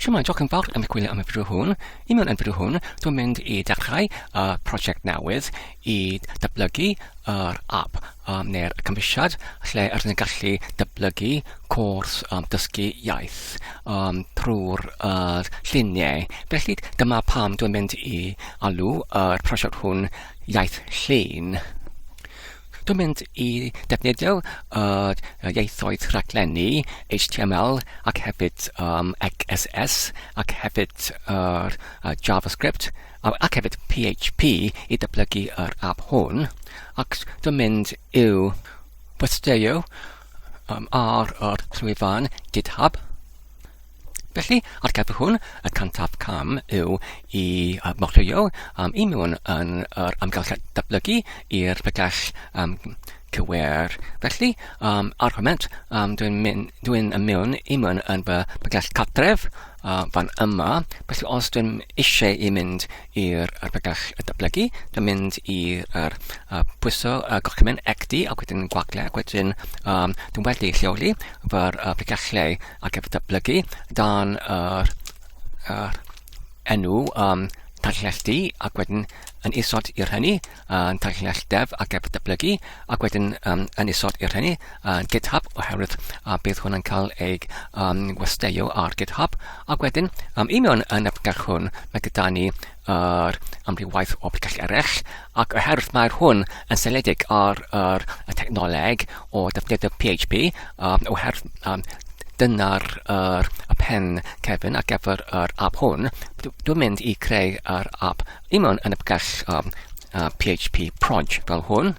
Shwmae, diolch yn fawr am eich gwylio am y fideo hwn. I mewn yn fideo hwn, dwi'n mynd i dechrau y prosiect newydd i datblygu yr app um, neu'r cymwysiad lle ydyn ni'n gallu datblygu cwrs um, dysgu iaith um, trwy'r uh, lluniau. Felly dyma pam dwi'n mynd i alw yr prosiect hwn Iaith Llun. Dwi'n mynd i defnyddio yr ieithoedd rhaglenni HTML ac hefyd um, XSS ac hefyd yr uh, JavaScript ac hefyd PHP i datblygu yr app hwn ac dwi'n mynd i'w westeio um, ar yr llwyfan GitHub. Felly, ar gyfer hwn, y cyntaf cam yw i morio um, i mewn yn yr amgylchedd datblygu i'r pregell um, cywir. Felly, um, ar y foment, um, dwi'n mynd, dwi'n mewn i mewn yn fy pregell cartref uh, fan yma. Felly, os dwi'n eisiau i mynd i'r yr pregell datblygu, dwi'n mynd i'r yr, uh, pwyso y gorchymyn XD ac wedyn gwagle ac wedyn um, dwi'n wedi lleoli fy'r uh, pregellau ar gyfer datblygu dan yr, yr enw um, Tarllell D ac wedyn yn isod i'r hynny uh, Tarllell Dev ar gyfer datblygu ac wedyn um, yn isod i'r hynny uh, GitHub oherwydd uh, bydd hwn yn cael ei um, westeio ar GitHub ac wedyn um, i mewn yn y pregell hwn mae gyda ni yr amrywiaeth o pregell eraill ac oherwydd mae'r hwn yn seiliedig ar yr, y technoleg o defnyddio PHP um, oherwydd um, dyna'r yr, y pen cefn ar gyfer yr app hwn, dwi'n mynd i creu yr app i mewn yn y pregell um, uh, PHP proj fel hwn.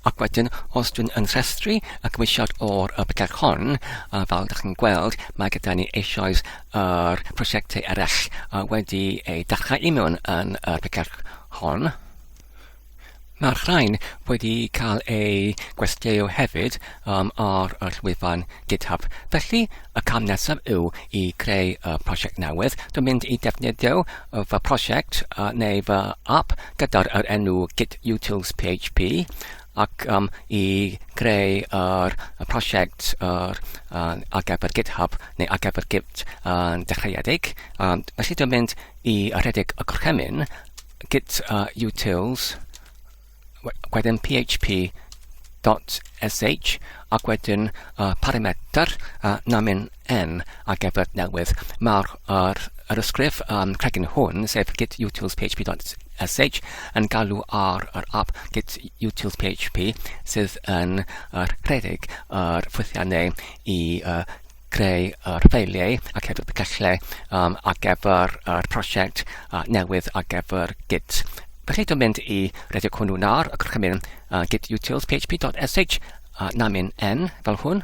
Ac wedyn, os dwi'n yn rhestru y cymwysiad o'r y pregell hon, uh, fel ydych chi'n gweld, mae gyda ni eisoes yr prosiectau eraill uh, wedi ei dechrau i mewn yn y pregell hon. Mae'r rhain wedi cael eu gwesteio hefyd um, ar y llwyfan GitHub. Felly, y cam nesaf yw i creu y prosiect newydd. Dwi'n mynd i defnyddio fy prosiect uh, neu fy app gyda'r yr enw Git Utils PHP ac um, i greu yr, y prosiect yr, uh, ar gyfer GitHub neu ar gyfer Git uh, dechreuedig. Um, felly dwi'n mynd i rhedeg y gorchymyn git uh, utils wedyn php dot sh ac wedyn uh, parametr uh, namin n ar gyfer newydd. Mae'r yr, yr ysgrif um, cregyn hwn, sef git utils php dot sh, yn galw ar yr app git utils php sydd yn uh, rhedeg yr ffwythiannau i uh, creu yr ffeiliau ac hefyd y cellau um, ar gyfer yr prosiect uh, newydd ar gyfer Git. Felly dwi'n mynd i redeg hwnnw nawr, y gorchymyn uh, git utils php.sh uh, namin n fel hwn.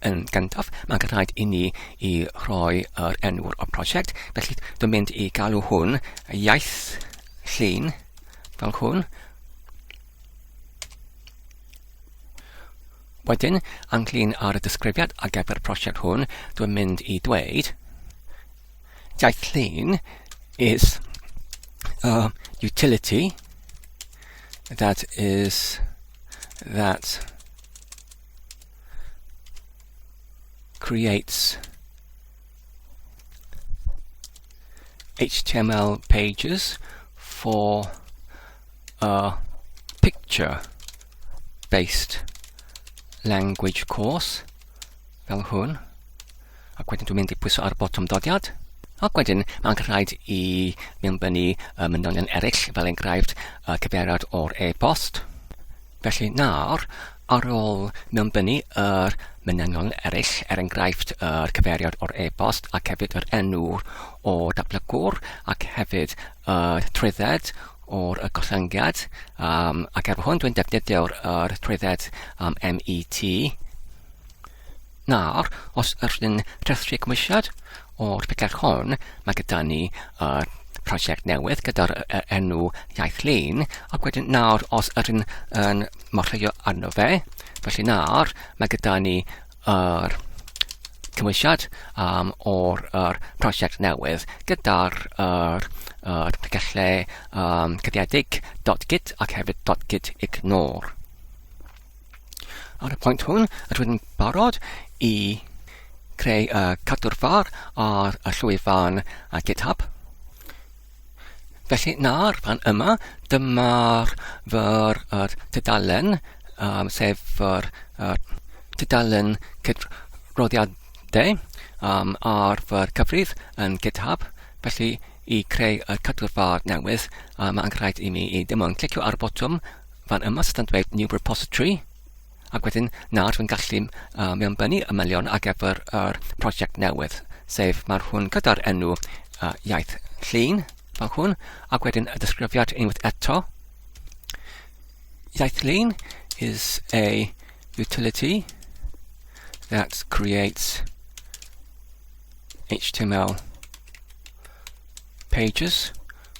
Yn gyntaf, mae'n rhaid i ni i rhoi yr enw'r o'r prosiect, felly dwi'n mynd i galw hwn iaith llun fel hwn. Wedyn, ynglyn â'r disgrifiad ar gyfer y prosiect hwn, dwi'n mynd i dweud Iaith Llun is a utility that is that creates HTML pages for a picture based language course fel hwn ac wedyn dwi'n mynd i pwyso ar botwm dodiad ac wedyn mae'n rhaid i mewnbynnu y manylion eraill fel enghraifft y cyfeiriad o'r e-bost felly nawr ar ôl mewnbynnu yr manylion eraill er enghraifft yr cyfeiriad o'r e-bost ac hefyd yr enw o'r datblygwr ac hefyd y trwydded o'r y gollyngiad, um, ac efo hwn dwi'n defnyddio'r yr trwydded um, MET. Nawr, os ydych chi'n rhestru cymwysiad o'r picell hon, mae gyda ni yr prosiect newydd gyda'r enw Iaith Lun, ac wedyn nawr os ydyn yn morlluo arno fe, felly nawr mae gyda ni yr cymwysiad um, o'r yr prosiect newydd gyda'r yr, yr pregellau um, cydiedig .git ac hefyd .git ignore. Ar y pwynt hwn, rydw i'n barod i creu y cadw'r far ar y llwyfan GitHub. Felly nawr fan yma, dyma'r fy tudalen, sef yr tudalen cydroddiadau ar fy cyfrif yn GitHub. Felly i creu y cadw'r far newydd, mae'n rhaid i mi i dim ond clicio ar y botwm fan yma sydd yn dweud New Repository, ac wedyn nawr dwi'n gallu mewnbynnu y manylion ar gyfer yr prosiect newydd, sef mae'r hwn gyda'r enw iaith llun, fel hwn, ac wedyn y disgrifiad unwaith eto. Iaith llun is a utility that creates HTML pages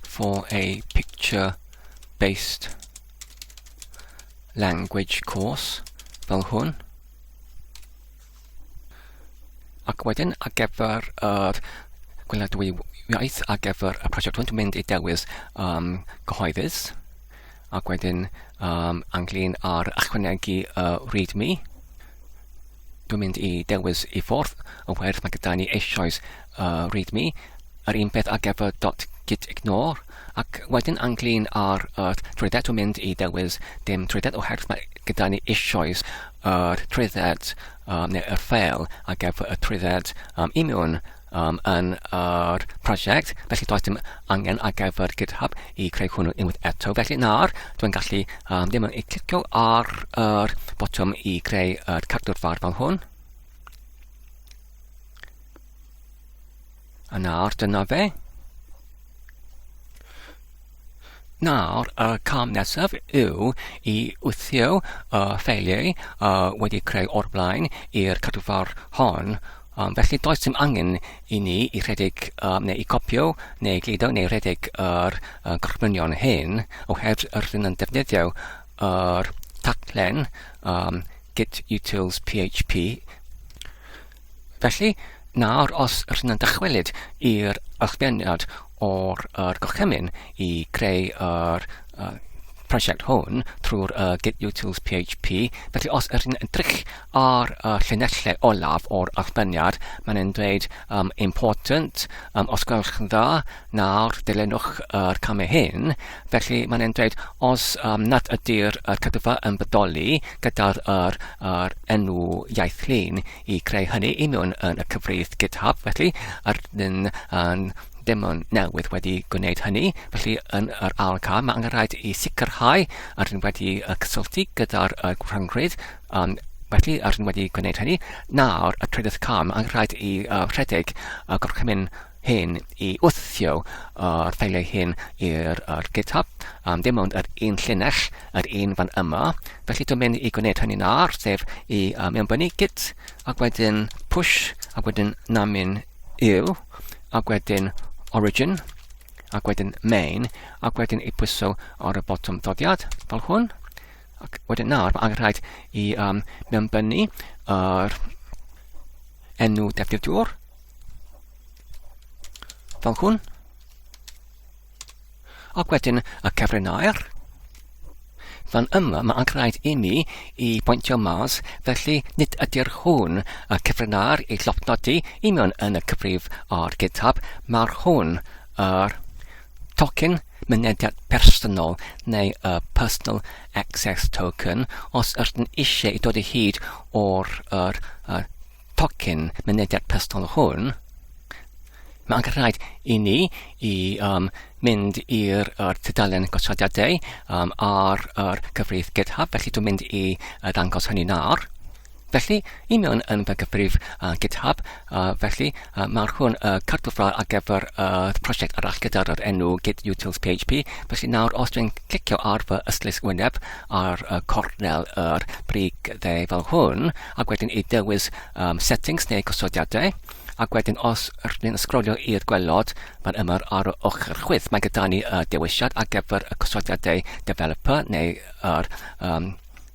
for a picture-based language course fel hwn. Ac wedyn ar gyfer yr gweladwyaeth ar gyfer y prosiect hwn, dwi'n mynd i dewis cyhoeddus ac wedyn ynglyn â'r ychwanegu y README. Dwi'n mynd i dewis i ffwrdd oherwydd mae gyda ni eisoes y README. Yr un peth ar gyfer .gitignore ac wedyn ynglyn â'r trwydded dwi'n mynd i dewis dim trwydded oherwydd mae gyda ni eisoes yr trwydded neu y ffeil ar gyfer y trwydded i mewn yn yr prosiect, felly does dim angen ar gyfer GitHub i creu hwnnw unwaith eto. Felly nawr, dwi'n gallu ddim yn ei clicio ar yr botwm i creu yr cadw'r far fel hwn. A nawr, dyna fe. Nawr, y cam nesaf yw i wthio y ffeiliau wedi creu o'r blaen i'r cadwfar hon. Felly does dim angen i ni i rhedeg neu i copio neu gludo neu rhedeg yr gorchmynion hyn oherwydd rydyn yn defnyddio yr taglen git utils php. Felly, nawr os rydyn yn dychwelyd i'r allbyniad o'r yr gorchymyn i greu yr prosiect hwn trwy'r git utils php, felly os ydyn yn edrych ar y llinellau olaf o'r allbyniad, mae'n yn dweud important, os gwelwch yn dda, nawr dilynwch yr camau hyn. Felly mae'n yn dweud os nad ydy'r cadwfa yn bodoli gyda'r yr, yr enw iaith llun i creu hynny i mewn yn y cyfrif GitHub, felly ydyn yn dim ond newydd wedi gwneud hynny, felly yn yr ail cam mae angen rhaid i sicrhau ydyn wedi cysylltu gyda'r rhyngrwyd, felly ydyn wedi gwneud hynny. Nawr, y trydydd cam, angen rhaid i rhedeg y gorchymyn hyn i wthio yr ffeiliau hyn i'r GitHub, dim ond yr un llinell, yr un fan yma. Felly dwi'n mynd i gwneud hynny nawr, sef i mewnbynnu git, ac wedyn push, ac wedyn namin yw, ac wedyn origin, ac wedyn main, ac wedyn i pwyso ar y botwm doddiad, fel hwn. Ac wedyn nawr, mae angen rhaid i mewnbynnu yr enw defnyddiwr, fel hwn. Ac wedyn y cyfrinair. Fan yma mae angen rhaid i mi i bwyntio mas, felly nid ydy'r hwn y cyfrinair i llofnodi i mewn yn y cyfrif ar GitHub, mae'r hwn yr tocyn mynediad personol neu y personal access token os ydyn eisiau i dod i hyd o'r yr, yr tocyn mynediad personol hwn, mae angen rhaid i ni i mynd i'r er tudalen gosodiadau ar yr cyfrif GitHub, felly dwi'n mynd i ddangos hynny nawr. Felly, i mewn yn fy gyfrif GitHub, felly mae'r hwn cadwfra ar gyfer y prosiect arall gyda'r enw Git Utils PHP. Felly nawr, os dwi'n clicio ar fy ystlys wyneb ar y cornel yr brig dde fel hwn, ac wedyn i dewis settings neu gosodiadau, ac wedyn os rydyn ni'n sgrolio i'r gwelod, fan yma ar y ochr chwith, mae gyda ni y dewisiad ar gyfer y gosodiadau developer neu yr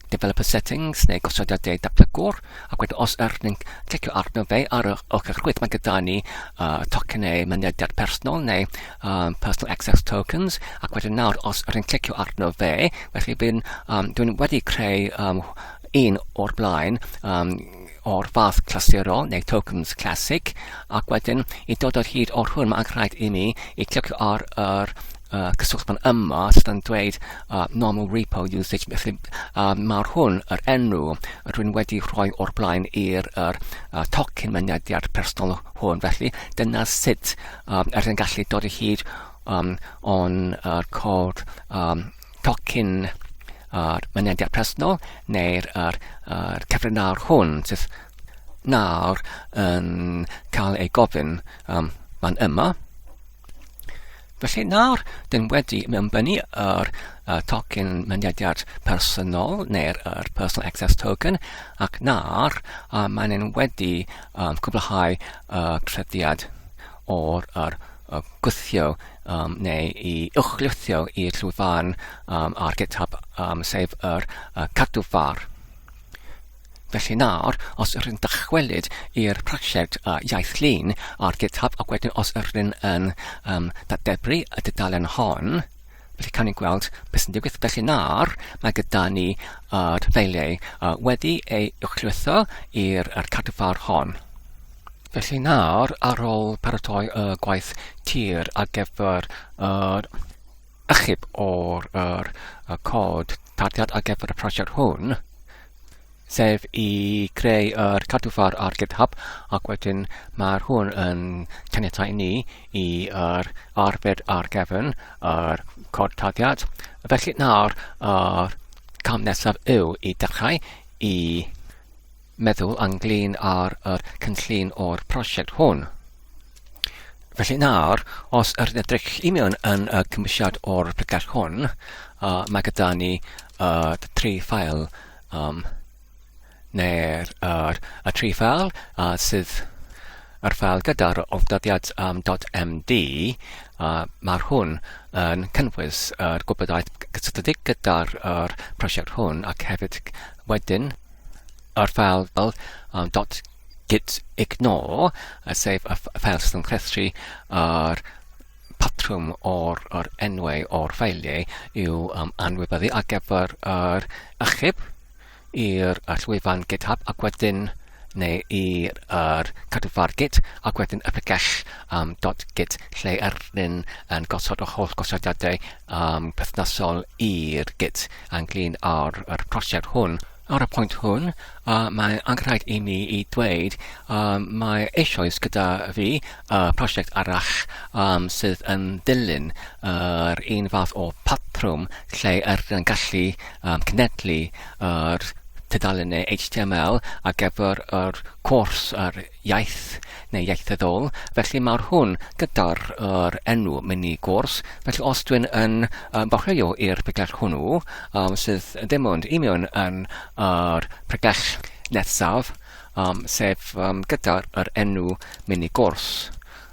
developer settings neu gosodiadau datblygwr, ac wedyn os ydyn ni'n clicio arno fe ar y ochr chwith, mae gyda ni tocynnau mynediad personol neu personal access tokens, ac wedyn nawr os ydyn ni'n clicio arno fe, felly dwi'n wedi creu un o'r blaen. o'r fath clasurol neu tokens classic, ac wedyn i dod o hyd o'r hwn mae'n rhaid i mi i clicio ar yr cyswllt fan yma sydd yn dweud normal repo usage, felly mae'r hwn yr enw rwy'n wedi rhoi o'r blaen i'r yr, tocyn mynediad personol hwn, felly dyna sut er yn gallu dod o hyd o'n cod tocyn yr mynediad personol neu'r yr, yr cyfrinawr hwn sydd nawr yn cael ei gofyn fan yma. Felly nawr, dyn wedi mewnbynnu yr tocyn mynediad personol neu'r yr personal access token ac nawr mae'n yn wedi cwblhau y trefniad o'r yr, y gwthio um, neu i uwchlwythio i'r llwyfan um, ar GitHub, um, sef yr cadwfar. Felly nawr, os ydyn yn dychwelyd i'r prosiect Iaith Llun ar GitHub ac wedyn os ydyn yn um, datdebru y dudalen hon, felly cawn ni gweld beth sy'n digwydd. Felly nawr, mae gyda ni yr ffeiliau wedi ei uwchlwytho i'r cadwfar hon. Felly nawr, ar ôl paratoi y gwaith tir ar gyfer yr achub o'r yr, y cod tarddiad ar gyfer y prosiect hwn, sef i greu yr cadwfar ar GitHub, ac wedyn mae'r hwn yn caniatáu ni i yr arfer ar gefn yr cod tarddiad. Felly nawr, yr cam nesaf yw i dechrau i meddwl ynglyn â'r yr cynllun o'r prosiect hwn. Felly nawr, os yr edrych i mewn yn y cymwysiad o'r pregeth hwn, mae gyda ni tri ffael, neu'r yr, y tri ffael sydd yr ffael gyda'r ofdyddiad um, .md, mae'r hwn yn cynnwys yr gwybodaeth gysylltiedig gyda'r yr prosiect hwn ac hefyd wedyn yr ffael um, git ignore, sef y ffeil sydd yn rhestru yr patrwm o'r, yr enwau o'r ffeiliau i'w um, anwybyddu ar gyfer yr achub i'r llwyfan GitHub ac wedyn neu i'r er cadwfar Git ac wedyn y pregell um, .git lle erdyn yn gosod y holl gosodiadau um, perthnasol i'r Git ynglyn â'r er prosiect hwn. Ar y pwynt hwn, uh, mae angenrhaid i mi i dweud, um, mae eisoes gyda fi uh, prosiect arall um, sydd yn dilyn yr un fath o patrwm lle yr yn gallu um, cenedlu yr tudalennau HTML ar gyfer yr cwrs yr iaith neu ieithyddol, felly mae'r hwn gyda'r yr enw mini gwrs, felly os dwi'n yn um, bachrio i'r pregell hwnnw, um, sydd ddim ond i mewn yn yr pregell nesaf, um, sef um, gyda'r yr enw mini gwrs.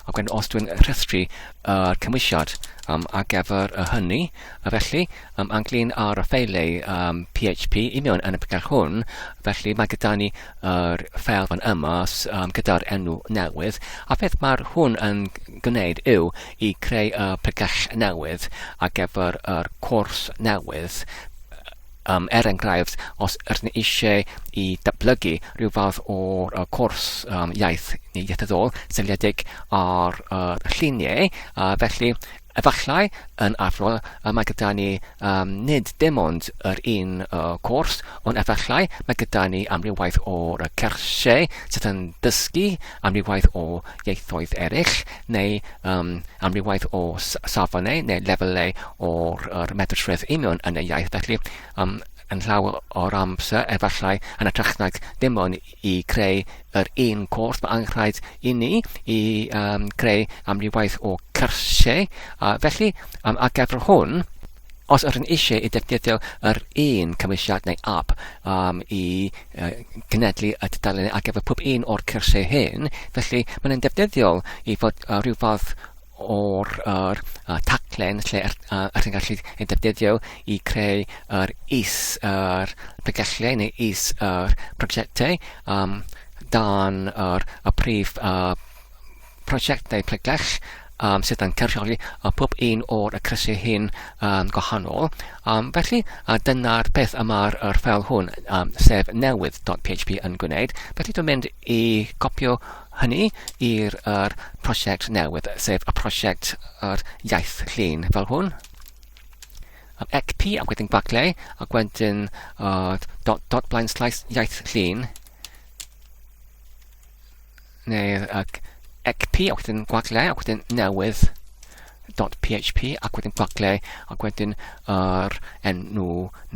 Ac wedyn os dwi'n rhestru yr cymwysiad um, ar gyfer y hynny, a felly um, ynglyn â'r ffeiliau um, PHP i mewn yn y pregell hwn, felly mae gyda ni yr ffeil fan yma um, gyda'r enw newydd, a beth mae'r hwn yn gwneud yw i creu y pregell newydd ar gyfer yr cwrs newydd Um, er enghraifft, os ydyn ni eisiau i datblygu rhyw fath o'r cwrs um, iaith neu ieithyddol seiliedig ar yr lluniau, felly efallai yn arferol mae gyda ni um, nid dim ond yr un cwrs, ond efallai mae gyda ni amrywaith o'r cyrsiau sydd yn dysgu amrywaith o ieithoedd eraill, neu um, amrywaith o safonau neu lefelau o'r er medrusrwydd union yn y iaith. Felly, um, yn llawer o'r amser, efallai yn hytrach nag dim ond i creu yr un cwrs, mae angen i ni i um, creu amrywaith o cyrsiau. Felly, ar gyfer hwn, os ydyn eisiau i defnyddio yr un cymwysiad neu app um, i genedlu y tudalennau ar gyfer pob un o'r cyrsiau hyn, felly mae'n defnyddiol i fod rhyw fath o'r yr, taglen lle ydych chi'n gallu ei defnyddio i creu yr is yr pregelliau neu is yr prosiectau um, dan yr, y prif prosiect neu pregell. sydd yn cynrychioli pob un o'r cyrsiau hyn gwahanol. Felly, dyna'r peth y mae'r yr ffeil hwn, sef newydd.php yn gwneud. Felly, dwi'n mynd i gopio hynny i'r yr prosiect newydd, sef y prosiect yr iaith llun fel hwn. XP ac wedyn gwagle, ac wedyn dot dot blaen slaes iaith llun neu ac XP ac wedyn gwagle ac wedyn newydd dot php ac wedyn gwagle ac wedyn yr enw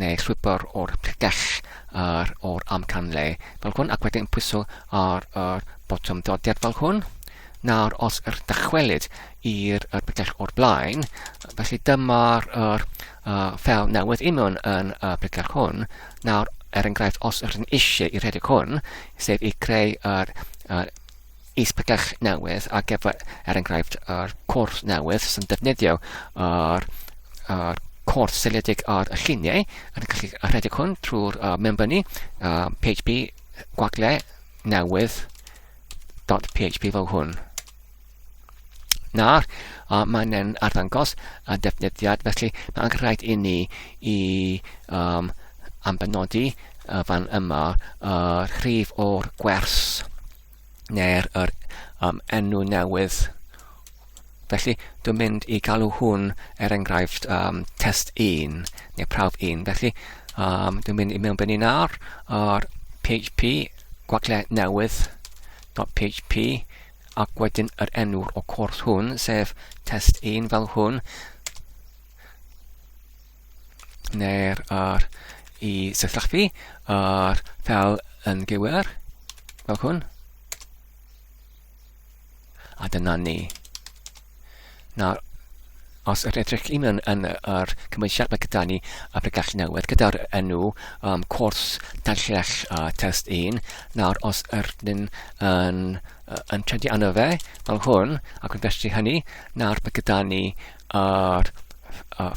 neu llwybr o'r pregell yr o'r amcan le fel hwn ac wedyn pwyso ar yr botwm dodiad fel hwn. Nawr os yr dychwelyd i'r yr pregell o'r blaen, felly dyma'r yr ffeil newydd i mewn yn y pregell hwn. Nawr, er enghraifft, os ydych chi'n eisiau i rhedeg hwn, sef i creu yr is-pregell newydd ar gyfer, er enghraifft, yr cwrs newydd sy'n defnyddio yr, yr cwrs seiliedig ar y lluniau, yn gallu rhedeg hwn trwy'r mewnbynnu PHP gwagle newydd .php fel hwn. Nawr, a mae'n yn arddangos y defnyddiad, felly mae'n rhaid i ni i um, ambenodi y fan yma y rhif o'r gwers neu'r yr, um, enw newydd. Felly, dwi'n mynd i galw hwn er enghraifft um, test 1 neu prawf 1. Felly, um, dwi'n mynd i mewnbynnu nawr ar PHP gwagle newydd .php ac wedyn yr enw o cwrs hwn, sef test 1 fel hwn, neu'r ar i sillafu ar fel yn gywir, fel hwn. A dyna ni. Nawr, os yr edrych i mewn yn yr cymwysiad, mae gyda ni y pregell newydd gyda'r enw um, cwrs darllell test 1. Nawr, os yr dyn yn, yn tredu arno fe, fel hwn, ac yn felly hynny, nawr mae gyda ni yr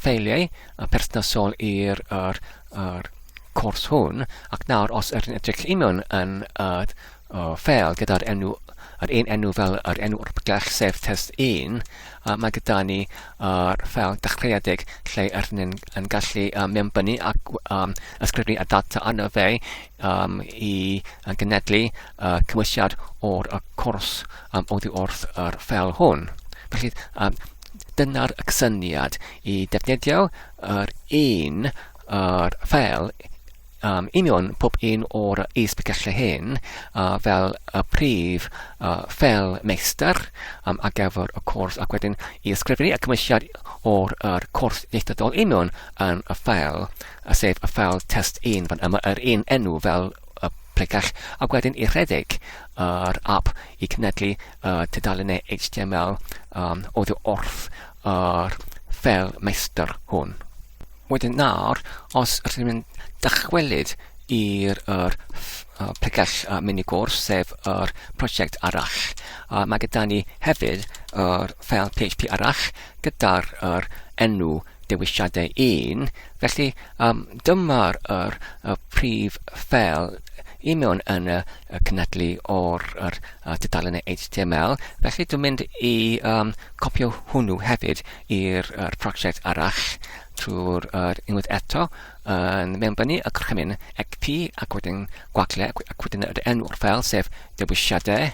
ffeiliau perthnasol i'r yr, yr cwrs hwn, ac nawr os yr edrych i mewn yn yr ffeil gyda'r enw yr un enw fel yr enw o'r pregell, sef test 1, uh, mae gyda ni yr ffeil dechreuedig lle yr ni'n yn gallu mewnbynnu ac um, ysgrifennu y data arno fe um, i uh, genedlu cymwysiad o'r y cwrs um, oddi wrth yr ffeil hwn. Felly, um, dyna'r cysyniad i defnyddio yr un yr ffeil um, union pob un o'r is-bregethau hyn fel y prif ffeil meistr um, ar gyfer y cwrs ac wedyn i ysgrifennu y cymwysiad o'r er cwrs ieithyddol union yn y ffeil, sef y ffeil test 1 fan yma, yr un enw fel y pregell, ac wedyn i rhedeg yr app i cynedlu y tudalennau HTML um, oddi wrth yr ffeil meistr hwn. Wedyn nawr, os ydych chi'n dychwelyd i'r yr pregell mini gwrs, sef yr prosiect arall, mae gyda ni hefyd yr ffeil PHP arall gyda'r yr enw dewisiadau 1. Felly, um, dyma'r yr, y prif ffeil i mewn yn y, y cynadlu o'r yr, y tudalennau HTML. Felly dwi'n mynd i um, copio hwnnw hefyd i'r yr prosiect arall trwy'r yr unwaith eto yn mewnbynnu y gorchymyn XP ac wedyn gwagle ac wedyn yr enw o'r ffeil sef dewisiadau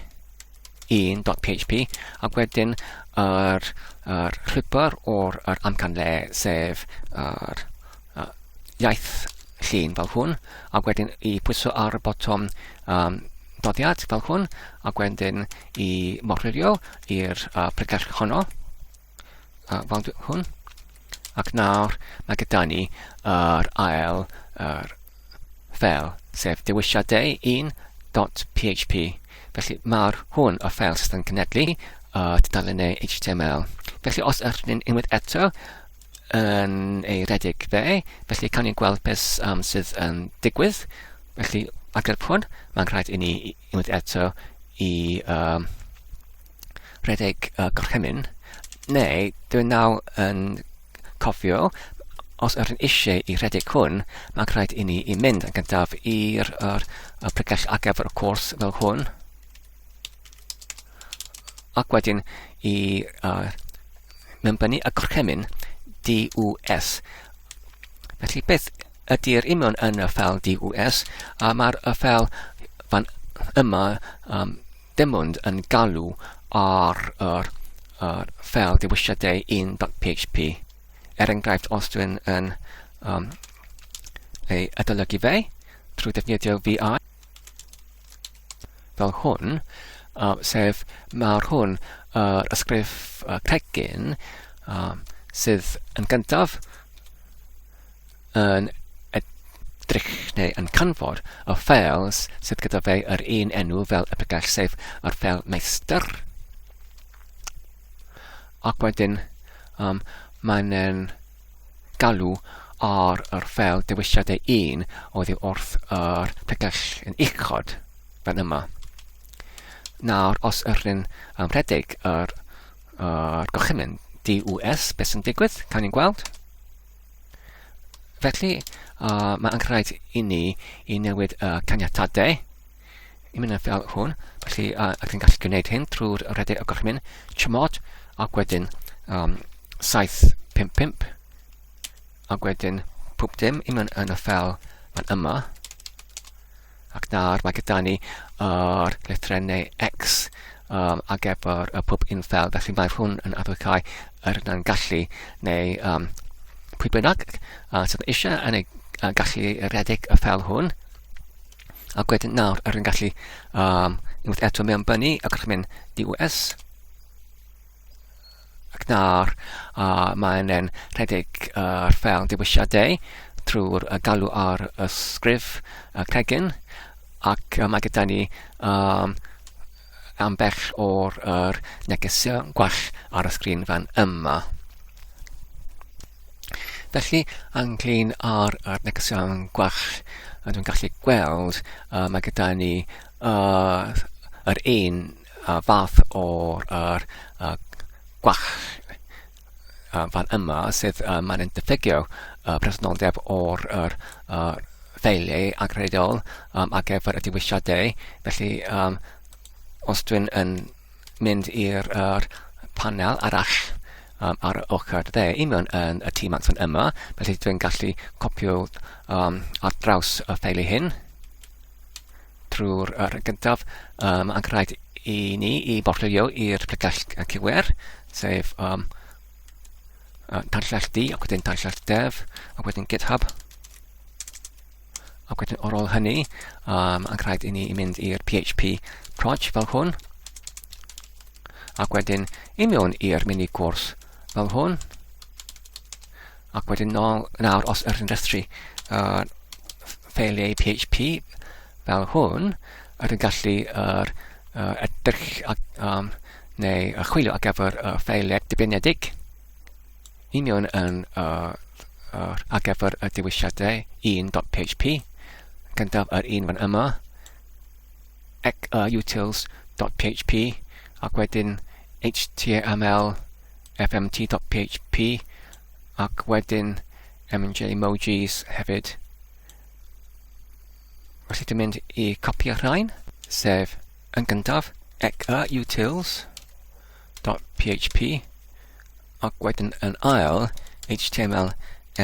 1.php ac wedyn yr, yr llwybr o'r yr amcan le sef yr uh, iaith llun fel hwn ac wedyn i pwyso ar y botwm um, doddiad fel hwn ac wedyn i morfilio i'r uh, pregell honno fel hwn. Ac nawr mae gyda ni yr ail yr ffeil, sef dewisiadau 1.php. Felly mae'r hwn y ffeil sydd yn cynedlu y tudalennau HTML. Felly os ydych chi'n unwaith eto yn ei redeg fe, felly cawn ni'n gweld beth um, sydd yn digwydd. Felly ar gyfer hwn, mae'n rhaid i ni unwaith eto i um, rhedeg y gorchymyn, neu dwi'n nawr yn cofio, os yr yn eisiau i rhedeg hwn, mae'n rhaid i ni i mynd yn gyntaf i'r yr, y pregell ar gyfer y cwrs fel hwn, ac wedyn i mewnbynnu y gorchymyn DUS. Felly beth ydy'r union yn y ffeil DUS? A mae'r y ffeil fan yma dim ond yn galw ar yr, yr ffeil dewisiadau 1.php. Er enghraifft, os dwi'n yn ei adolygu fe trwy defnyddio VI fel hwn, sef mae'r hwn yr ysgrif cregyn sydd yn gyntaf yn edrych neu yn canfod y ffeil sydd gyda fe yr un enw fel y pregell, sef yr ffeil meistr. Ac wedyn mae'n galw ar yr ffeil dewisiadau un oddi wrth yr pregell yn uchod fan yma. Nawr, os yr un yn rhedeg yr, yr gorchymyn DUS, beth sy'n digwydd? Cawn ni'n gweld. Felly, mae angen i ni i newid y caniatadau i mynd yn fel hwn. Felly, ac yn gallu gwneud hyn trwy'r rhedeg y gorchymyn chmod ac wedyn 755 ac wedyn pob dim i mewn yn y ffel fan yma. Ac nawr mae gyda ni yr lythrennau X ar gyfer y pob un ffel, felly mae hwn yn adlewyrchu yr yna'n gallu neu pwy bynnag sydd eisiau yn ei gallu redeg y ffel hwn. Ac wedyn nawr yr yn gallu unwaith eto mewnbynnu y gorchymyn DUS. Ac nawr mae'n e'n rhedeg yr ffeil dewisiadau trwy'r galw ar y sgrif y cregyn ac mae gyda ni ambell o'r yr negeseuon gwall ar y sgrin fan yma. Felly, ynglyn â'r yr negeseuon gwall, dwi'n gallu gweld mae gyda ni yr un fath o'r yr gwall fan yma sydd mae'n diffygio presenoldeb o'r yr ffeiliau agreidol ar gyfer y dewisiadau. Felly, os dwi'n yn mynd i'r yr panel arall ar y ochr dde i mewn yn y tîm fan yma, felly dwi'n gallu copio ar draws y ffeiliau hyn trwy'r yr gyntaf, ac rhaid i ni i borthlio i'r pregell cywir, sef tarllell D ac wedyn tarllell dev ac wedyn GitHub. Ac wedyn ar ôl hynny, ac rhaid i ni i mynd i'r PHP proj fel hwn. Ac wedyn i mewn i'r mini gwrs fel hwn. Ac wedyn nôl, nawr os yr yn rhestru ffeiliau PHP fel hwn, yr yn gallu yr, edrych ac, neu chwilio ar gyfer y ffeiliau dibynedig i mewn yn ar gyfer y dewisiadau 1.php. Cyntaf yr un fan yma, utils.php, ac wedyn html fmt.php, ac wedyn mj emojis hefyd. Felly dwi'n mynd i copio rhain, sef yn gyntaf utils.php ac wedyn yn ail html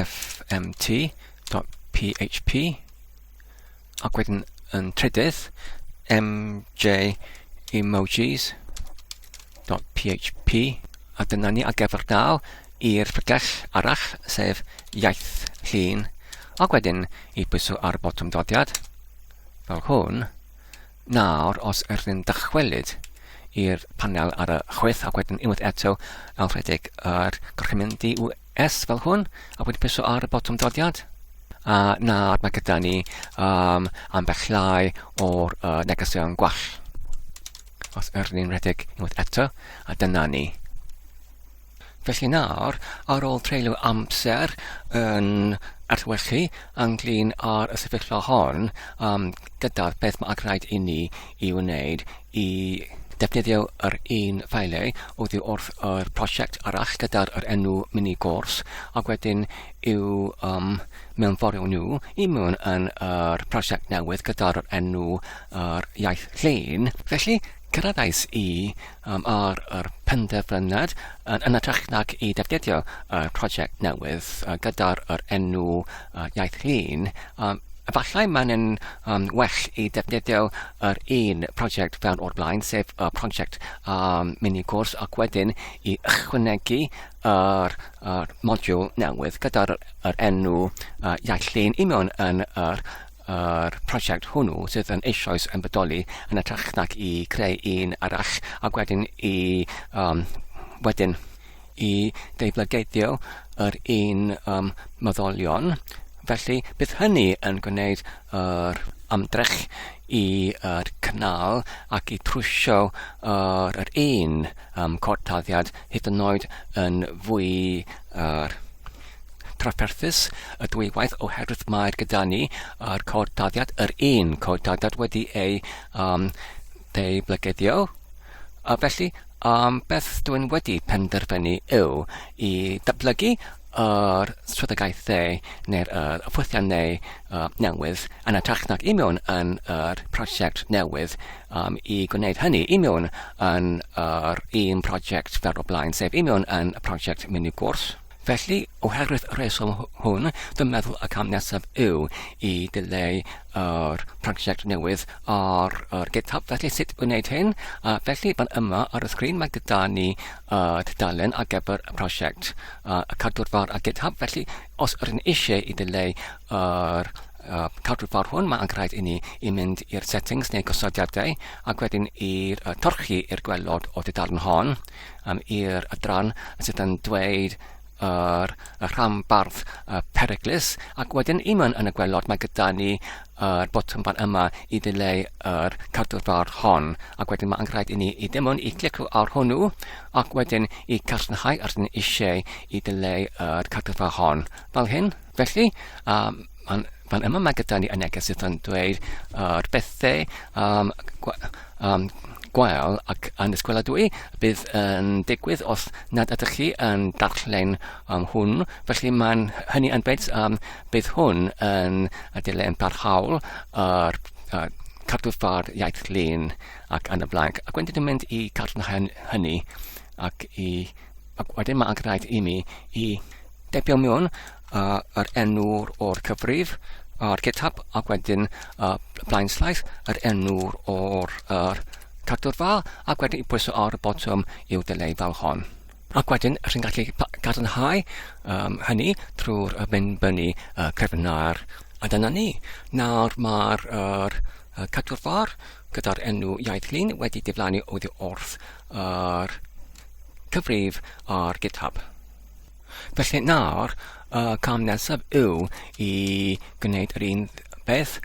fmt.php ac wedyn yn trydydd mj emojis.php a dyna ni ar gyfer dal i'r pregell arall sef iaith llun ac wedyn i bwyso ar y botwm dodiad fel hwn. Nawr, os ydych chi'n dychwelyd i'r panel ar y chwith ac wedyn unwaith eto ailrhedeg yr gorchymyn DUS fel hwn ac wedyn pwyso ar y botwm dodiad. A nawr mae gyda ni ambell lai o'r negeseuon gwall. Os ydych chi'n rhedeg unwaith eto, a dyna ni. Felly nawr, ar ôl treulio amser yn adlewyrchu ynglyn â'r sefyllfa hon, gyda beth mae rhaid i ni i wneud i defnyddio yr un ffeiliau oddi wrth yr prosiect arall gyda'r yr enw mini gwrs ac wedyn i'w mewnforio nhw i mewn yn yr prosiect newydd gyda'r enw yr iaith llun. Felly, Cyrhaeddais i um, ar yr penderfyniad yn, yn hytrach nag i defnyddio y prosiect newydd gyda'r yr enw Iaith Llun, efallai mae'n yn um, well i defnyddio yr un prosiect fel o'r blaen, sef y prosiect mini cwrs, ac wedyn i ychwanegu yr, yr modiwl newydd gyda'r yr enw Iaith Llun i mewn yn yr yr prosiect hwnnw sydd yn eisoes yn bodoli yn hytrach nag i creu un arall ac wedyn i um, wedyn i ddeublygeiddio yr un um, meddolion. Felly bydd hynny yn gwneud yr ymdrech i yr cynnal ac i trwsio yr, yr un um, cod taddiad hyd yn oed yn fwy yr trafferthus y dwywaith oherwydd mae'r gyda ni yr cod taddiad, yr un cod taddiad wedi ei um, ddeublygeiddio. A felly, beth dwi'n wedi penderfynu yw i datblygu yr swyddogaethau neu'r uh, ffwythiannau newydd yn hytrach nag i mewn yn yr prosiect newydd um, i gwneud hynny i mewn yn yr un prosiect fel o blaen, sef i mewn yn y prosiect mini gwrs. Felly, oherwydd y rheswm hwn, dwi'n meddwl y cam nesaf yw i dileu yr prosiect newydd ar yr GitHub. Felly, sut i wneud hyn? Felly, fan yma ar y sgrin mae gyda ni y tudalen ar gyfer y prosiect y cadw'r far ar GitHub. Felly, os ydyn ni eisiau i dileu yr cadw'r far hwn, mae angen rhaid i ni i mynd i'r settings neu gosodiadau ac wedyn i'r torchi i'r gwelod o dudalen hon i'r adran sydd yn dweud yr, y rhanbarth y peryglus ac wedyn i mewn yn y gwelod mae gyda ni yr botwm fan yma i ddileu yr cadw'r far hon ac wedyn mae angen rhaid i ni i ddim ond i clicio ar hwnnw ac wedyn i cadarnhau ar ni eisiau i ddileu yr cadw'r far hon fel hyn. Felly, fan, fan yma mae gyda ni y neges sydd yn dweud yr bethau gwael ac annisgwyladwy bydd yn digwydd os nad ydych chi yn darllen hwn. Felly mae'n hynny yn dweud bydd hwn yn dilyn parhaol yr cadw ffordd iaith lun ac yn y blaen. Ac wedyn dwi'n mynd i cadarnhau hynny ac i ac wedyn mae'n rhaid i mi i deipio mewn yr enw o'r cyfrif ar GitHub ac wedyn blaen slaes yr enw o'r yr cadw'r fal ac wedyn i pwyso ar y botwm i'w ddileu fel hon. Ac wedyn rwy'n gallu cadarnhau hynny trwy'r mynd fyny cyfrinair. A dyna ni. Nawr mae'r yr, cadw'r far gyda'r enw iaith lun wedi diflannu oddi wrth yr cyfrif ar GitHub. Felly nawr, y cam nesaf yw i gwneud yr un beth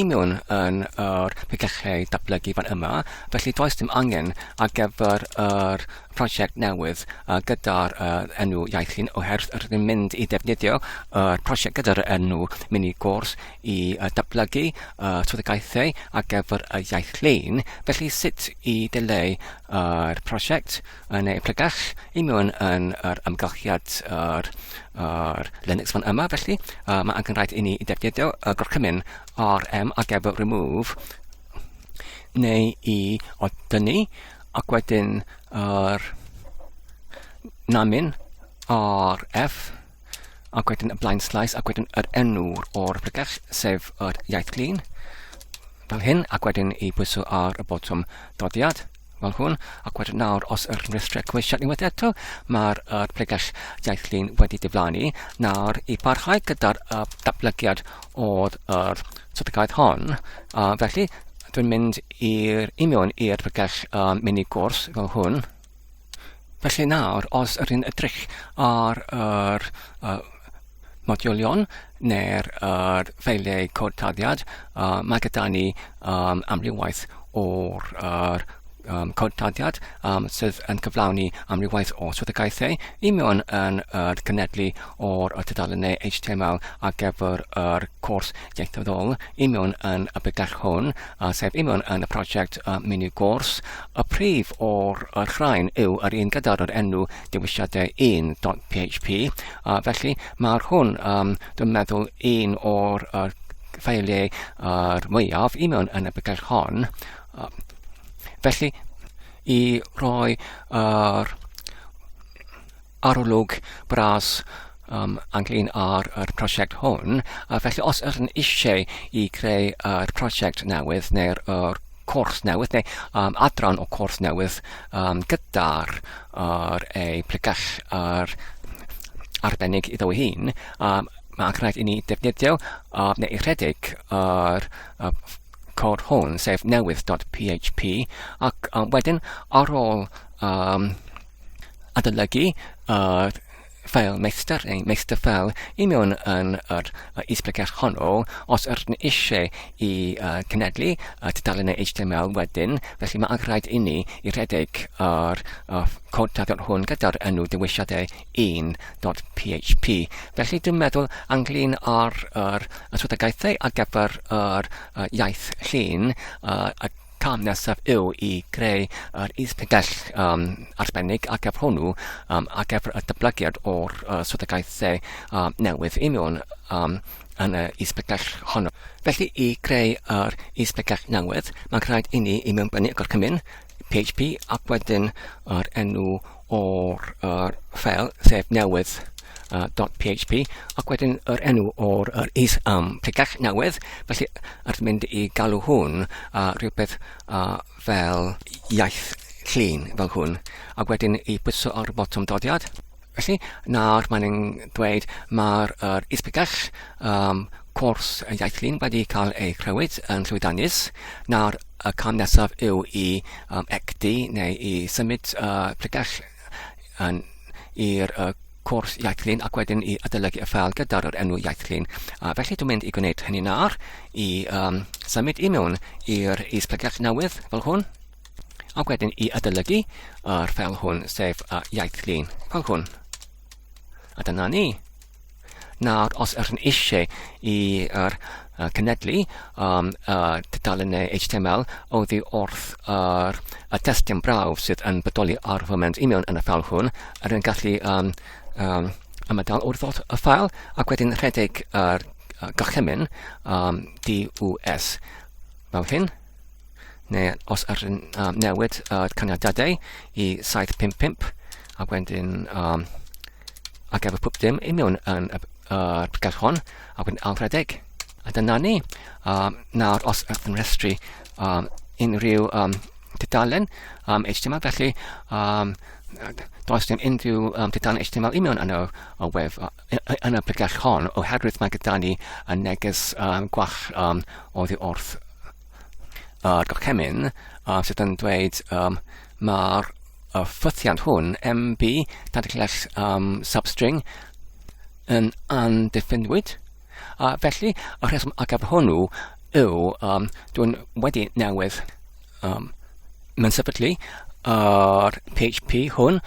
i mewn yn yr pregethau datblygu fan yma, felly does dim angen ar gyfer yr prosiect newydd gyda'r enw Iaith Llun oherwydd rydyn ni'n mynd i ddefnyddio yr prosiect gyda'r enw Mini Gwrs i datblygu swyddogaethau ar gyfer y Iaith Llun, felly sut i dileu yr prosiect yn ei pregell i mewn yn yr amgylchiad yr, yr Linux fan yma, felly mae angen rhaid i ni i defnyddio y gorchymyn rm ar gyfer remove neu i odynnu ac wedyn yr namin rf ac wedyn y blaen slaes ac wedyn yr enw o'r pregell sef yr iaith glin fel hyn ac wedyn i bwyso ar y botwm dodiad fel hwn, ac wedyn nawr os yr rhestrau cymwysiad unwaith eto, mae'r er pregell iaith lun wedi diflannu. Nawr i parhau gyda'r datblygiad o'r er strategaeth hon, felly dwi'n mynd i'r i mewn i'r pregell mini gwrs fel hwn. Felly nawr, os yr un edrych ar yr modiwlion neu'r yr ffeiliau cod taddiad, mae gyda ni amrywiaeth o'r yr cod taddiad sydd yn cyflawni amrywiaeth o swyddogaethau i mewn yn yr cynedlu o'r tudalennau HTML ar gyfer yr cwrs ieithyddol i mewn yn y bygell hwn, sef i mewn yn y prosiect mini gwrs. Y prif o'r rhain yw yr un gyda'r yr enw dewisiadau 1.php, a felly mae'r hwn, dwi'n meddwl, un o'r ffeiliau yr mwyaf i mewn yn y bygell hon. Felly, i roi yr arolwg bras ynglyn â'r yr prosiect hwn, a felly os ydych yn eisiau i creu yr prosiect newydd neu'r yr cwrs newydd neu adran o cwrs newydd gyda'r yr ei pregell yr arbennig iddo ei hun, mae'n rhaid i ni defnyddio neu rhedeg yr cod hwn, sef newydd.php, ac wedyn ar ôl adolygu yr ffeil meistr neu meistr ffeil i mewn yn yr is-bregeth honno os ydyn ni eisiau i cenedlu y tudalennau HTML wedyn, felly mae rhaid i ni i rhedeg yr cod taddion hwn gyda'r enw dewisiadau 1.php. Felly dwi'n meddwl ynglyn â'r yr swyddogaethau ar gyfer yr iaith llun, y cam nesaf yw i greu yr is-pregell arbennig ar gyfer hwnnw, ar gyfer y datblygiad o'r swyddogaethau newydd i mewn yn y is-bregell honno. Felly i greu yr is-bregell newydd, mae'n rhaid i ni i mewnbynnu y gorchymyn PHP ac wedyn yr enw o'r ffeil, sef newydd .php, ac wedyn yr enw o'r yr is pregell newydd. Felly rydyn mynd i galw hwn rhywbeth fel iaith llun fel hwn, ac wedyn i bwyso ar y botwm dodiad. Felly, nawr mae'n yn dweud mae'r yr is-bregell cwrs iaith llun wedi cael ei crëwyd yn llwyddiannus. Nawr y cam nesaf yw i ecdi neu i symud y pregell yn i'r cwrs iaith llun ac wedyn i adolygu y ffeil gyda'r yr enw iaith llun. Felly dwi'n mynd i gwneud hynny nawr i symud i mewn i'r is-bregell newydd fel hwn ac wedyn i adolygu yr ffeil hwn sef iaith llun fel hwn. A dyna ni. Nawr, os ydych chi'n eisiau i yr cenedlu tudalennau HTML oddi wrth yr y testun brawf sydd yn bodoli ar y foment i mewn yn y ffeil hwn, ydych chi'n gallu ymadael wrth y ffeil ac wedyn rhedeg yr gorchymyn DUS fel hyn. Neu os ydych chi'n newid y caniatadau i 755 ac wedyn ac efo pob dim i mewn yn y pregeth hon ac wedyn alfredeg. A dyna ni. Nawr os ydych yn rhestru unrhyw tudalen HTML, felly does dim unrhyw tudalen HTML i mewn yn y wef yn y pregeth hon oherwydd mae gyda ni y neges gwall oddi wrth yr gorchymyn sydd yn dweud mae'r y ffythiant hwn, MB, dadlell substring, yn anddiffynwyd. A felly, y rheswm ar gyfer hwnnw yw dwi'n wedi newydd mewn sefydlu yr PHP hwn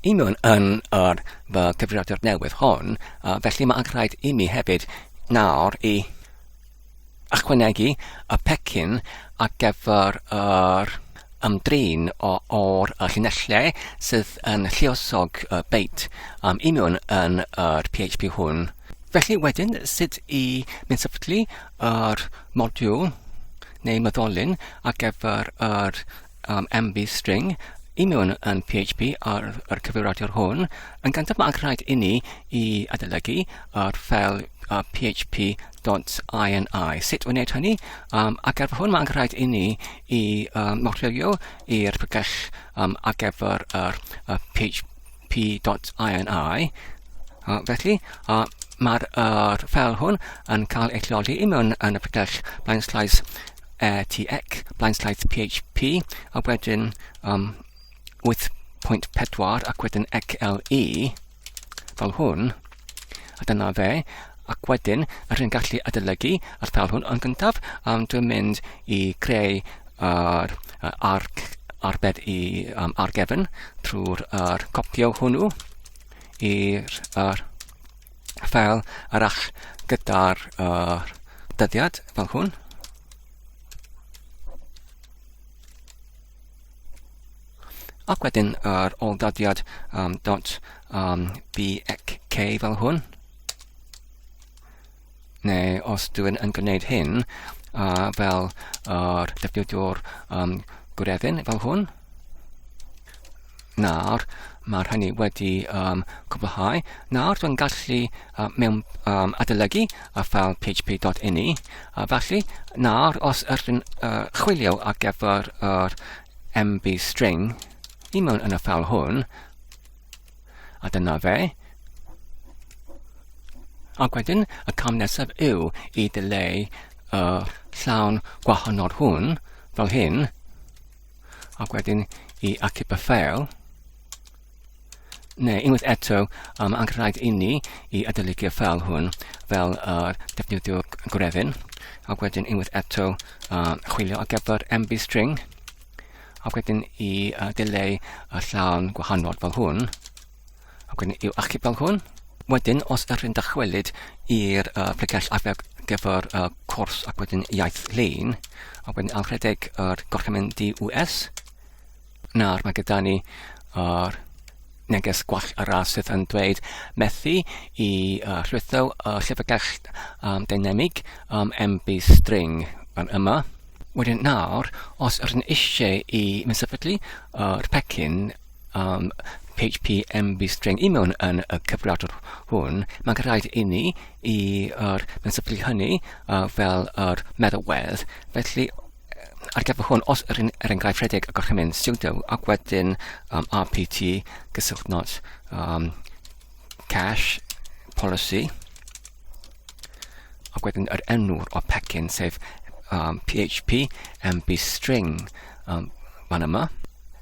i mewn yn yr fy cyfrifiadur newydd hon, felly mae'n rhaid i mi hefyd nawr i ychwanegu y pecyn ar gyfer yr ymdrin o'r llinellau sydd yn lluosog y beit i mewn yn yr PHP hwn. Felly wedyn, sut i mynd sefydlu yr modiwl neu meddolyn ar gyfer yr MB string i mewn yn PHP ar yr cyfeiriadur hwn. Yn gyntaf mae'n rhaid i ni i adolygu yr ffeil php.ini. Sut o wneud hynny? Ar gyfer hwn mae'n rhaid i ni i modelio i'r pregell ar gyfer yr php.ini. Felly, mae'r ffeil hwn yn cael ei lleoli i mewn yn y pregell blaenslaes tx, blaenslaes php, a wedyn 8.4 ac wedyn XLE, fel hwn, a dyna fe, ac wedyn rydyn ni'n gallu adolygu yr ffeil hwn. Yn gyntaf, dwi'n mynd i creu yr arc arbed i ar gefn trwy'r yr copio hwnnw i'r yr ffeil arall gyda'r yr dyddiad fel hwn. Ac wedyn yr ôl-dyddiad dot bxk fel hwn. Neu os dwi'n yn gwneud hyn fel yr defnyddiwr gwreddyn fel hwn. Nawr, mae'r hynny wedi um, cwblhau. Nawr, dwi'n gallu uh, mewn um, adolygu y ffael php.ini. Felly, nawr, os ydyn uh, chwilio ar gyfer yr mb string i mewn yn y ffael hwn, a dyna fe. Ac wedyn, y cam nesaf yw i ddileu y llawn gwahanol hwn, fel hyn, ac wedyn i achub y ffeil, neu unwaith eto, um, mae'n rhaid i ni i adolygu y ffeil hwn fel yr defnyddiwr gwreddyn, ac wedyn unwaith eto uh, chwilio ar gyfer MB string, ac wedyn i uh, dileu y llawn gwahanol fel hwn, ac wedyn i'w achub fel hwn. Wedyn, os ydych chi'n dychwelyd i'r uh, pregell ar gyfer uh, cwrs ac wedyn iaith lein, ac wedyn alrhedeg yr gorchymyn DUS, nawr mae gyda ni yr neges gwall arall sydd yn dweud methu i uh, llwytho y llyfrgell um, dynamig um, MB string fan yma. Wedyn nawr, os ydyn eisiau i sefydlu yr pecyn um, PHP MB string i mewn yn y cyfrifiadur hwn, mae'n rhaid i ni i yr sefydlu hynny uh, fel yr meddalwedd. Felly, ar gyfer hwn, os yr un, er enghraifft rhedeg y gorchymyn sudo ac wedyn um, rpt gysylltnod um, cache policy ac wedyn yr enw'r o pecyn sef um, PHP MB string um, fan yma.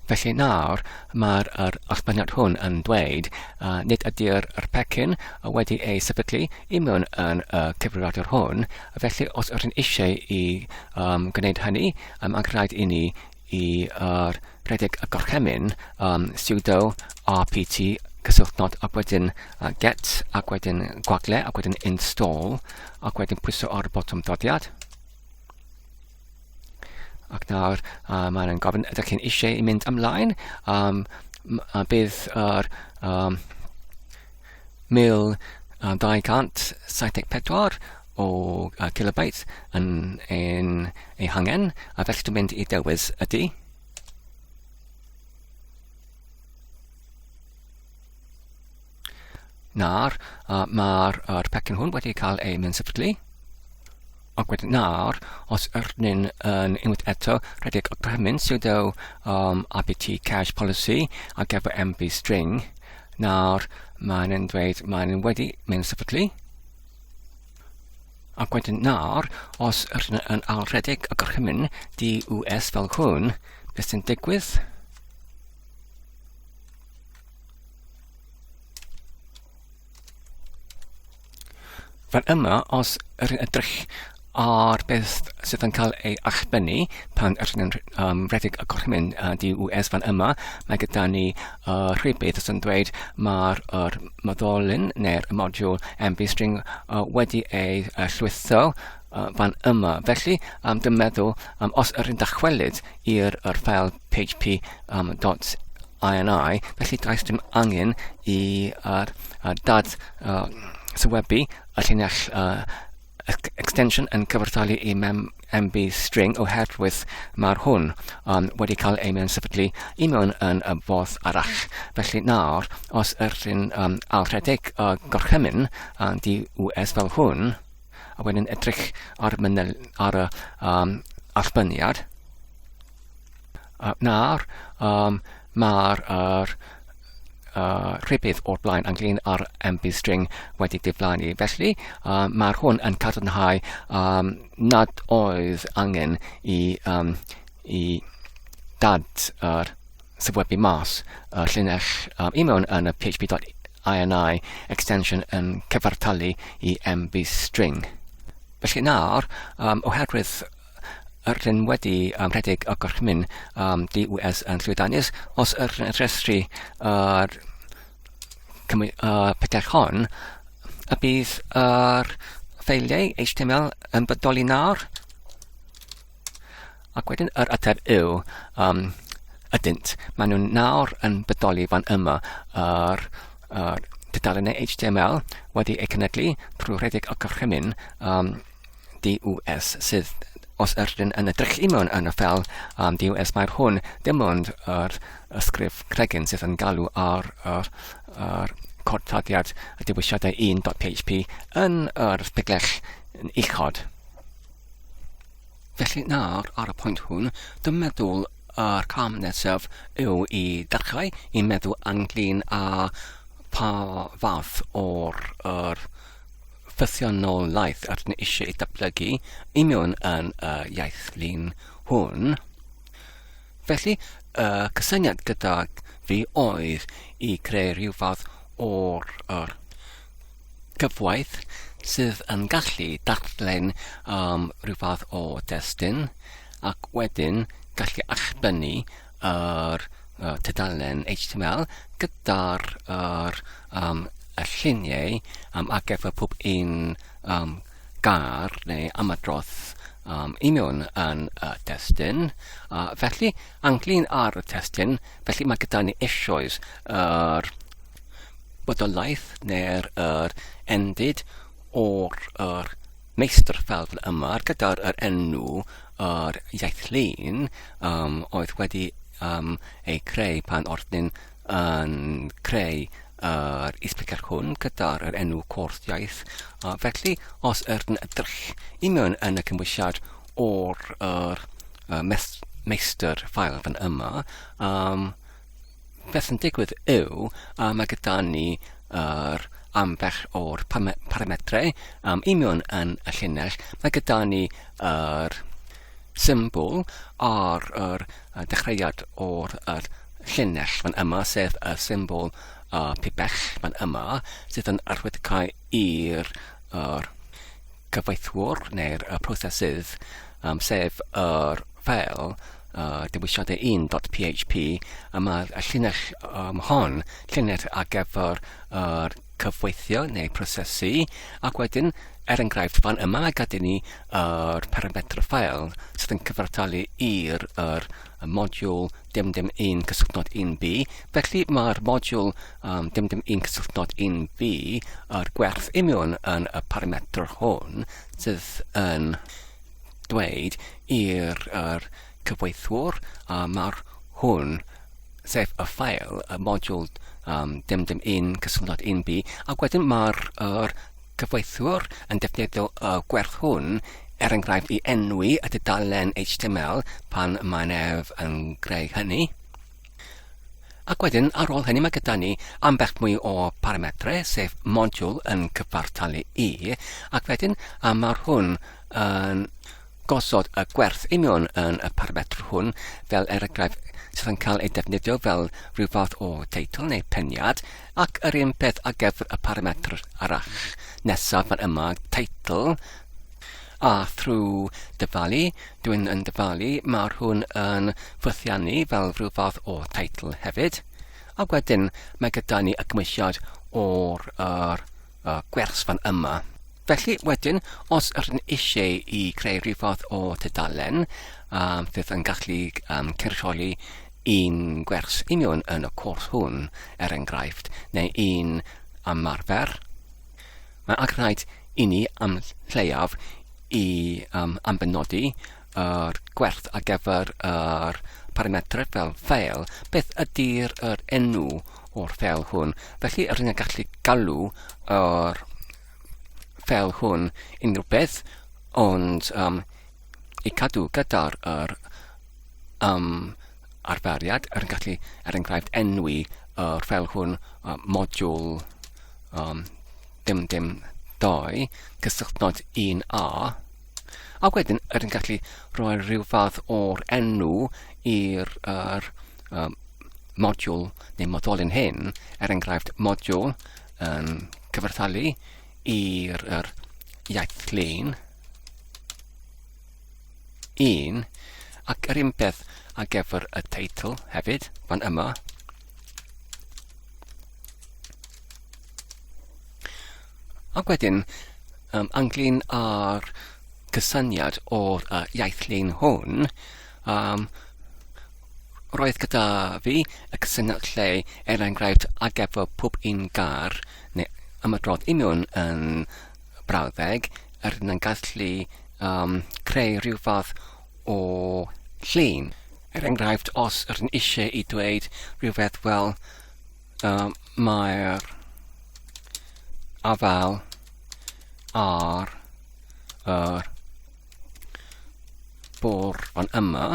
Felly nawr, mae'r yr allbyniad hwn yn dweud uh, nid ydy'r yr pecyn wedi ei sefydlu i mewn yn y cyfrifiadur hwn, felly os ydyn eisiau i um, gwneud hynny, um, mae'n rhaid i ni i uh, rhedeg y gorchymyn um, sudo rpt cysylltnod ac wedyn uh, get ac wedyn gwagle ac wedyn install ac wedyn pwyso ar y botwm dodiad. Ac nawr uh, mae'n gofyn ydych chi'n eisiau i mynd ymlaen. Um, a bydd yr um, 1274 o uh, kilobytes yn, yn ei hangen, a felly dwi'n mynd i dewis ydy. Nawr, uh, mae'r er pecyn hwn wedi cael ei mynd sefydlu. Ac wedyn nawr, os ydyn ni'n yn unwaith eto rhedeg y gorchymyn sudo um, apt cache policy ar gyfer mb string, nawr mae'n yn dweud mae'n wedi mynd sefydlu. Ac wedyn nawr, os ydyn yn ailrhedeg y gorchymyn dus fel hwn, beth sy'n digwydd? Fan yma, os yr yn edrych ar beth sydd yn cael ei allbynnu pan ydyn ni'n um, rhedeg y gorchymyn uh, DUS fan yma, mae gyda ni uh, rhywbeth sy'n dweud mae'r er moddolyn neu'r modiwl MB string uh, wedi ei uh, llwytho uh, fan yma. Felly, um, dwi'n meddwl, um, os yr yn dychwelyd i'r er ffael php um, dot INI, felly does dim angen i uh, dad uh, sylwebu y llinell uh, extension yn cyfartalu i mem MB string oherwydd mae'r hwn um, wedi cael ei mewn sefydlu i mewn yn y fodd arall. Felly nawr, os ydyn um, alrhedeg y uh, gorchymyn uh, DUS fel hwn, a wedyn edrych ar, mynel, ar y um, allbyniad, Nawr, um, mae'r er, uh, rhybudd o'r blaen ynglyn â'r MB string wedi diflannu. Felly, uh, mae'r hwn yn cadarnhau um, nad oedd angen i, um, i dad yr sylwebu mas y llinell um, i mewn yn y php.ini extension yn cyfartalu i MB string. Felly nawr, um, oherwydd Rydyn wedi um, rhedeg y gorchymyn um, DUS yn llwyddiannus. Os yr yn rhestru yr uh, pethau hon, y bydd yr ffeiliau HTML yn bodoli nawr. Ac wedyn yr ateb yw um, ydynt. Maen nhw nawr yn bodoli fan yma yr, yr tudalennau HTML wedi eu cynydlu trwy rhedeg y gorchymyn um, DUS sydd Os ydyn yn edrych i mewn yn y ffeil um, DOS, mae'r hwn dim ond yr ysgrif cregyn sydd yn galw ar yr, yr cod taddiad y dewisiadau 1.php yn yr bygell uchod. Felly nawr, ar y pwynt hwn, dwi'n meddwl yr cam nesaf yw i ddechrau i meddwl ynglyn â pa fath o'r yr ffythiannolaeth yr ydyn eisiau ei datblygu i mewn yn y iaith lun hwn. Felly, y cysyniad gyda fi oedd i creu rhyw fath o'r yr cyfwaith sydd yn gallu darllen um, rhyw fath o destun ac wedyn gallu allbynnu yr uh, tudalen HTML gyda'r yr, um, y lluniau um, ar gyfer pob un um, gair neu ymadrodd um, i mewn yn y testun. Felly, ynglyn â'r testun, felly mae gyda ni eisoes yr bodolaeth neu'r yr endid o'r yr meistr fel fel yma gyda'r yr enw yr iaith lun um, oedd wedi um, ei creu pan oedd yn creu yr isblygiad hwn gyda'r yr enw cwrs iaith. Felly, os yr yn edrych i mewn yn y cymwysiad o'r yr, uh, meistr ffael fan yma, um, beth sy'n digwydd yw, uh, mae gyda ni yr ambell o'r parametrau um, i mewn yn y llinell. Mae gyda ni yr symbol ar yr dechreuad o'r yr llinell fan yma, sef y symbol uh, pibell fan yma, sydd yn arwyddocau i'r yr cyfreithwr neu'r y prosesydd, um, sef yr ffeil uh, dewisiadau 1.php, a mae'r llinell um, hon, llinell ar gyfer yr cyfweithio neu prosesu, ac wedyn, er enghraifft, fan yma mae gyda ni yr parametr ffael sydd yn cyfartalu i'r yr modiwl dim dim 1 cysylltnod 1b. Felly mae'r modiwl um, dim dim 1 cysylltnod 1b yr gwerth imiwn yn y parametr hwn sydd yn dweud i'r yr cyfweithwr a mae'r hwn sef y ffael, y modiwl um, dim dim 1 cysylltnod 1b, ac wedyn mae'r er cyfweithiwr yn defnyddio y gwerth hwn, er enghraifft i enwi y dudalen HTML pan mae'n ef yn greu hynny. Ac wedyn, ar ôl hynny, mae gyda ni ambell mwy o parametrau, sef modiwl yn cyfartalu i, ac wedyn a mae'r hwn yn gosod y gwerth union yn y parametr hwn, fel er enghraifft sydd yn cael ei defnyddio fel rhyw fath o teitl neu peniad, ac yr un peth ar gyfer y parametr arall nesaf fan yma, teitl, a thrwy dyfalu, dwi'n yn dyfalu, mae'r hwn yn ffwythiannu fel rhyw fath o teitl hefyd. Ac wedyn mae gyda ni y cymwysiad o'r er, y gwers fan yma. Felly, wedyn, os ydyn eisiau i creu rhyw fath o tudalen um, fydd yn gallu um, cynrychioli un gwers union yn y cwrs hwn, er enghraifft, neu un ymarfer, mae ac rhaid i ni am lleiaf i um, ambenodi yr gwerth ar gyfer yr parametrau fel ffeil, beth ydy'r yr enw o'r ffeil hwn. Felly, rydyn ni'n gallu galw yr ffeil hwn unrhyw beth, ond um, i cadw gyda'r yr, um, arferiad, rydyn gallu, er enghraifft, enwi yr ffeil hwn uh, modiwl um, dim dim 2, cysylltnod 1a, A wedyn, yr yn gallu rhoi rhyw fath o'r enw i'r er, um, modiwl neu modolyn hyn, er enghraifft modiwl yn cyfarthalu i'r er, iaith llun 1, ac yr un peth ar gyfer y teitl hefyd, fan yma. Ac wedyn, um, ynglyn â'r cysyniad o'r uh, iaith lun hwn, um, roedd gyda fi y cysyniad lle, er enghraifft, ar gyfer pob un gair neu ymadrodd union yn brawddeg, er yn gallu um, creu rhyw fath o llun. Er enghraifft, os ydyn eisiau i dweud rhywbeth fel mae'r afal ar yr bwrdd fan yma,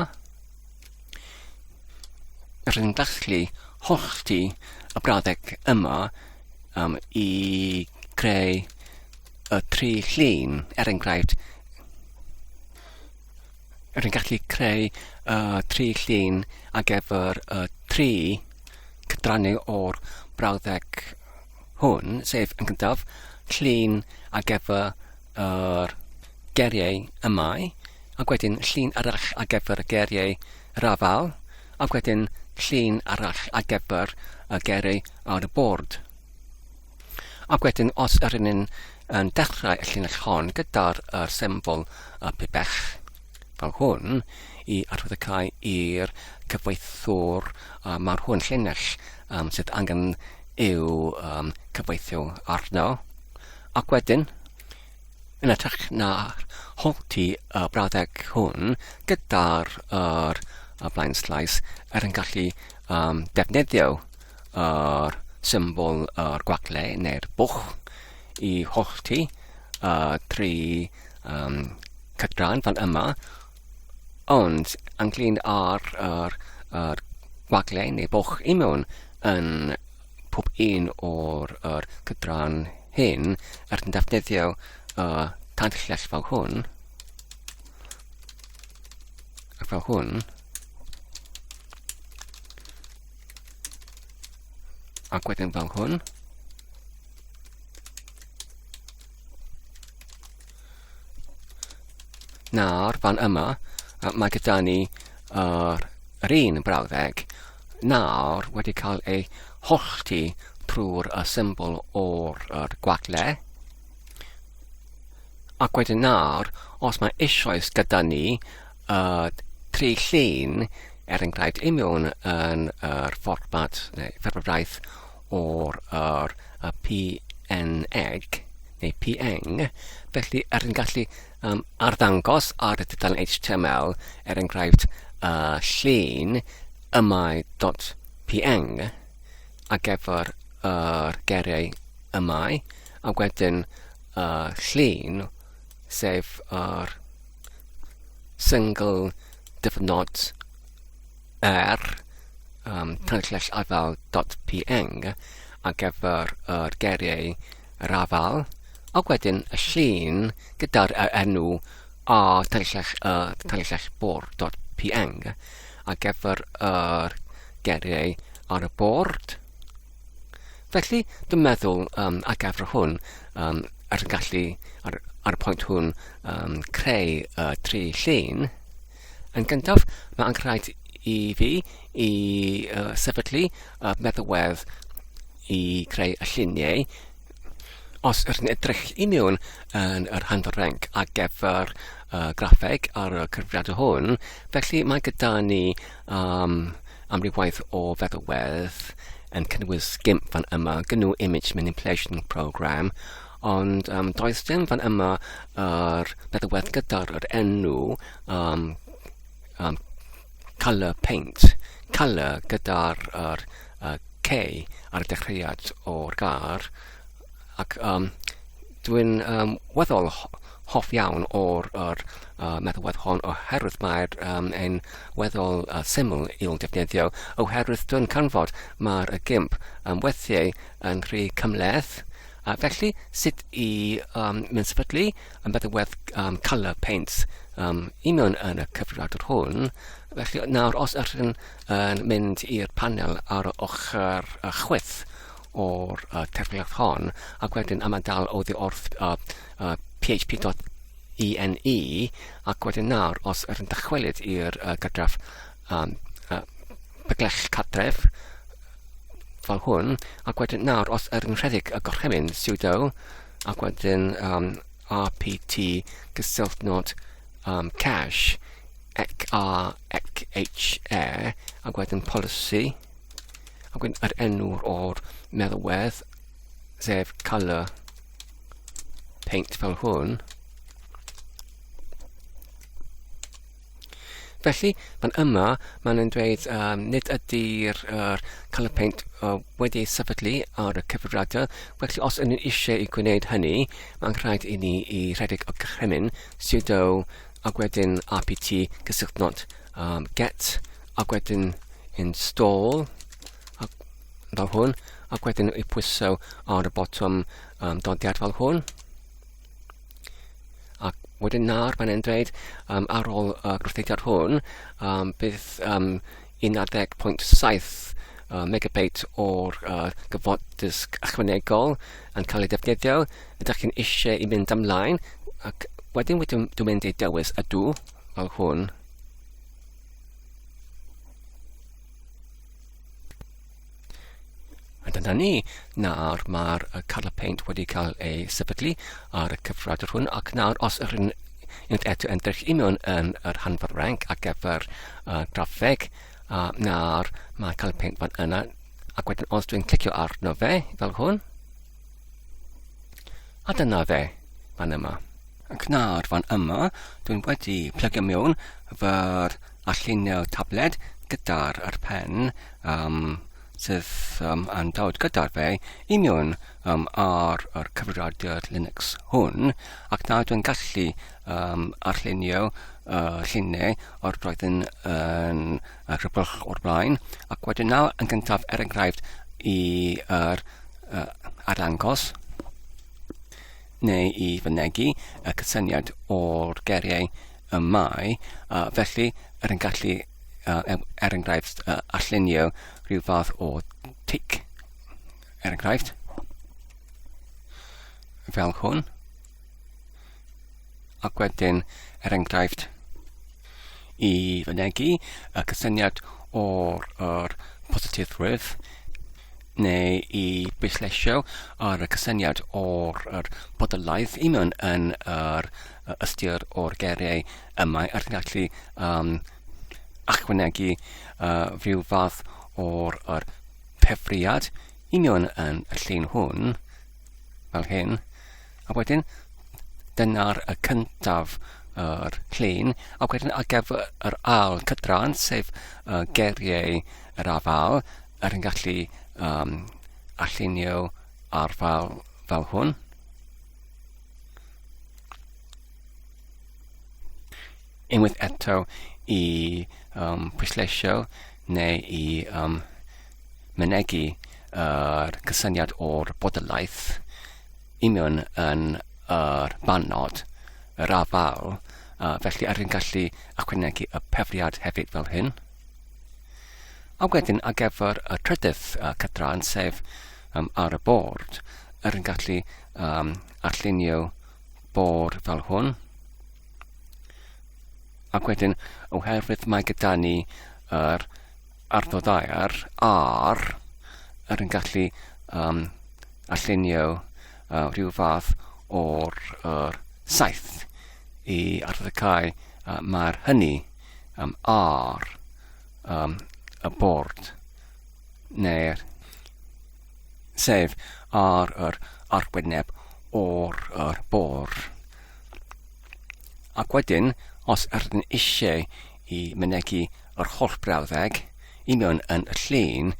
rydyn ni'n gallu hollti y brawddeg yma um, i creu y tri llun, er enghraifft, rydyn gallu creu y tri llun ar gyfer y tri cydrannu o'r brawddeg hwn, sef yn gyntaf, llun ar gyfer yr geiriau ymau, ac wedyn llun arall ar gyfer y geiriau rafal, ac wedyn llun arall ar gyfer y geiriau ar y bwrdd. Ac wedyn, os yr ni'n yn dechrau y llinell hon gyda'r yr symbol y pibell fel hwn, i arwyddocau i'r cyfweithiwr, uh, mae'r hwn llinell um, sydd angen i'w um, cyfweithio arno. Ac wedyn, yn ytrach na'r hollti y brawddeg hwn gyda'r yr, y blaen slaes er yn gallu um, defnyddio yr symbol yr gwagle neu'r bwch i hollti y tri um, cydran fan yma, ond ynglyn â'r yr, yr gwagle neu bwch i mewn yn pob un o'r yr cydran hyn er yn defnyddio y tanllell fel hwn ac fel hwn ac wedyn fel hwn. Nawr, fan yma, mae gyda ni yr, yr un brawddeg nawr wedi cael ei hollti trwy'r y symbol o'r yr gwagle. Ac wedyn nawr, os mae eisoes gyda ni y tri llun, er enghraifft, i mewn yn yr fformat neu ffurfwraeth o'r yr, y PNG neu PNG, felly er yn gallu um, arddangos ar y tudalen HTML, er enghraifft, y llun ymau.png ar gyfer yr geiriau ymau, a wedyn y llun, sef yr single dyfnod R, um, tanllell afal.png ar gyfer yr geiriau yr afal, ac wedyn y llun gyda'r enw a tanllell y tanllell bwrdd.png ar gyfer yr geiriau ar y bwrdd. Felly, dwi'n meddwl um, ar gyfer hwn, um, ar y gallu, ar, ar y pwynt hwn, um, creu y tri llun. Yn gyntaf, mae angen i fi i uh, sefydlu y meddalwedd i creu y lluniau. Os ydych chi'n edrych i mewn yn yr handrenc ar gyfer uh, graffeg ar y cyfrifiadur hwn, felly mae gyda ni um, amrywiaeth o feddalwedd yn cynnwys GIMP fan yma, GNU Image Manipulation Program, ond um, does dim fan yma yr meddalwedd gyda'r yr enw um, um, Colour Paint, Colour gyda'r yr, uh, K ar y dechreuad o'r gair, ac um, dwi'n um, weddol hoff iawn o'r yr, uh, meddalwedd hon oherwydd mae'r um, ein weddol uh, syml i'w defnyddio oherwydd dwi'n canfod mae'r y gimp um, weithiau yn rhy cymhleth a felly sut i um, mynd sefydlu y meddalwedd um, colour paints um, i mewn yn y cyfrifiadur hwn. Felly nawr os ydych chi'n yn mynd i'r panel ar y ochr y chwith o'r uh, terfylach hon, ac wedyn am dal oddi wrth uh, uh, php.ene, ac wedyn nawr os ydych chi'n dychwelyd i'r uh, gydraff um, uh, byglell cartref, fel hwn, ac wedyn nawr os ydych chi'n rhedeg y gorchymyn sudo, ac wedyn um, rpt gysylltnod um, cache ec a ec h e ac wedyn policy ac wedyn yr enw o'r meddalwedd sef colour paint fel hwn. Felly, fan yma, maen nhw'n dweud um, nid ydy'r er, Colour Paint wedi ei sefydlu ar y cyfrifiadur, felly os ydyn ni eisiau i gwneud hynny, mae'n rhaid i ni i rhedeg y gorchymyn sudo ac wedyn apt cysylltnod um, get ac wedyn install ac fel hwn ac wedyn i pwyso ar y botwm um, dodiad fel hwn. Ac wedyn nawr mae'n e'n dweud um, ar ôl y gwrthodiad hwn, um, bydd um, 11.7 megabyte o'r gyfnod disg ychwanegol yn cael ei defnyddio. Ydych chi'n eisiau i mynd ymlaen? Ac wedyn wedyn dwi'n mynd i dewis ydw fel hwn. A dyna ni, nawr mae'r colour paint wedi cael ei sefydlu ar y cyfrifiadur hwn ac nawr os yr un unwaith eto yn drych i mewn yn yr hanfod rank ar gyfer uh, graffeg a nawr mae colour paint fan yna ac wedyn os dwi'n clicio arno fe fel hwn a dyna fe fan yma. Ac nawr fan yma dwi'n wedi plygio mewn fy allunio tabled gyda'r yr pen um, sydd um, yn dod gyda'r fe i mewn um, ar yr cyfrifiadur Linux hwn ac nawr dwi'n gallu um, arllunio uh, lluniau o'r flwyddyn yn uh, rhywbeth o'r blaen ac wedyn nawr yn gyntaf er enghraifft i yr uh, arddangos neu i fynegi y cysyniad o'r geiriau y mae, uh, felly yr yn gallu, uh, er enghraifft, uh, allunio rhyw fath o tic, er enghraifft, fel hwn, ac wedyn, er enghraifft, i fynegi y cysyniad o'r er positifrwydd, neu i bwysleisio ar y cysyniad o'r yr bodolaeth union yn yr ystyr o'r geiriau yma er yn gallu um, ychwanegu uh, rhyw fath o'r yr pefriad union yn y llun hwn, fel hyn, a wedyn dyna'r y cyntaf yr llun, a wedyn ar gyfer yr ail cydran, sef y geiriau yr afal, yr yn gallu um, allunio ar fel, fel hwn. Unwaith eto i um, pwysleisio neu i um, mynegi yr cysyniad o'r bodolaeth union yn yr bannod, yr afal, uh, felly ar yn gallu ychwanegu y pefriad hefyd fel hyn. A wedyn ar gyfer y trydydd uh, cydran, sef um, ar y bord, yr yn gallu um, arllunio bord fel hwn. Ac wedyn, oherwydd mae gyda ni yr arddoddair ar, yr yn gallu um, arllunio uh, rhyw fath o'r er saith i arddodau uh, mae'r hynny um, ar um, y bord neu'r sef ar yr arwyneb o'r yr bord. Ac wedyn, os ydyn eisiau i mynegi yr holl brawddeg i mewn yn y llun,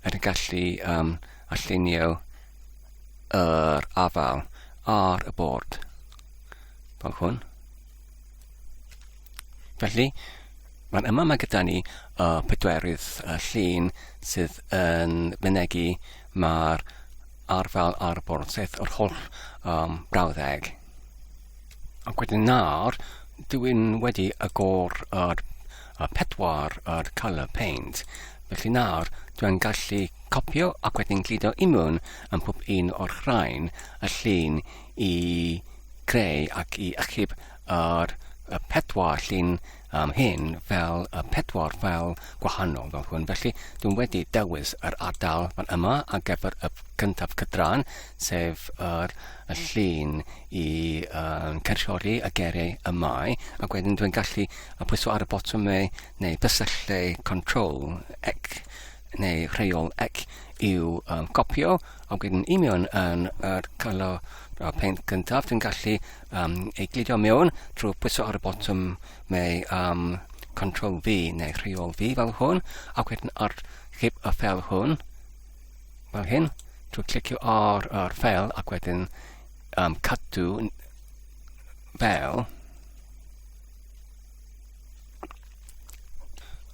ydyn gallu um, allunio yr afal ar y bord. Fel hwn. Felly, fan yma mae gyda ni y pedwerydd llun sydd yn mynegi mae'r arfal ar y bord, sef yr holl um, brawddeg. Ac wedyn nawr, dwi'n wedi agor yr, y pedwar yr colour paint. Felly nawr, dwi'n gallu copio ac wedyn gludo i mewn yn pob un o'r rhain y llun i creu ac i achub yr y pedwar llun um, hyn fel y pedwar ffeil gwahanol fel hwn. Felly dwi'n wedi dewis yr ardal fan yma ar gyfer y cyntaf cydran, sef yr, y llun i um, cynrychioli y geiriau y mae, ac wedyn dwi'n gallu pwyso ar y botwm neu, neu bysyllu Control X neu rheol X i'w um, copio, ac wedyn i mewn yn yr colour paint gyntaf, dwi'n gallu um, ei gludo mewn trwy pwyso ar y botwm neu um, Ctrl V neu rheol V fel hwn, ac wedyn archeb y ffeil hwn fel hyn, trwy clicio ar yr ffeil ac wedyn um, cadw fel.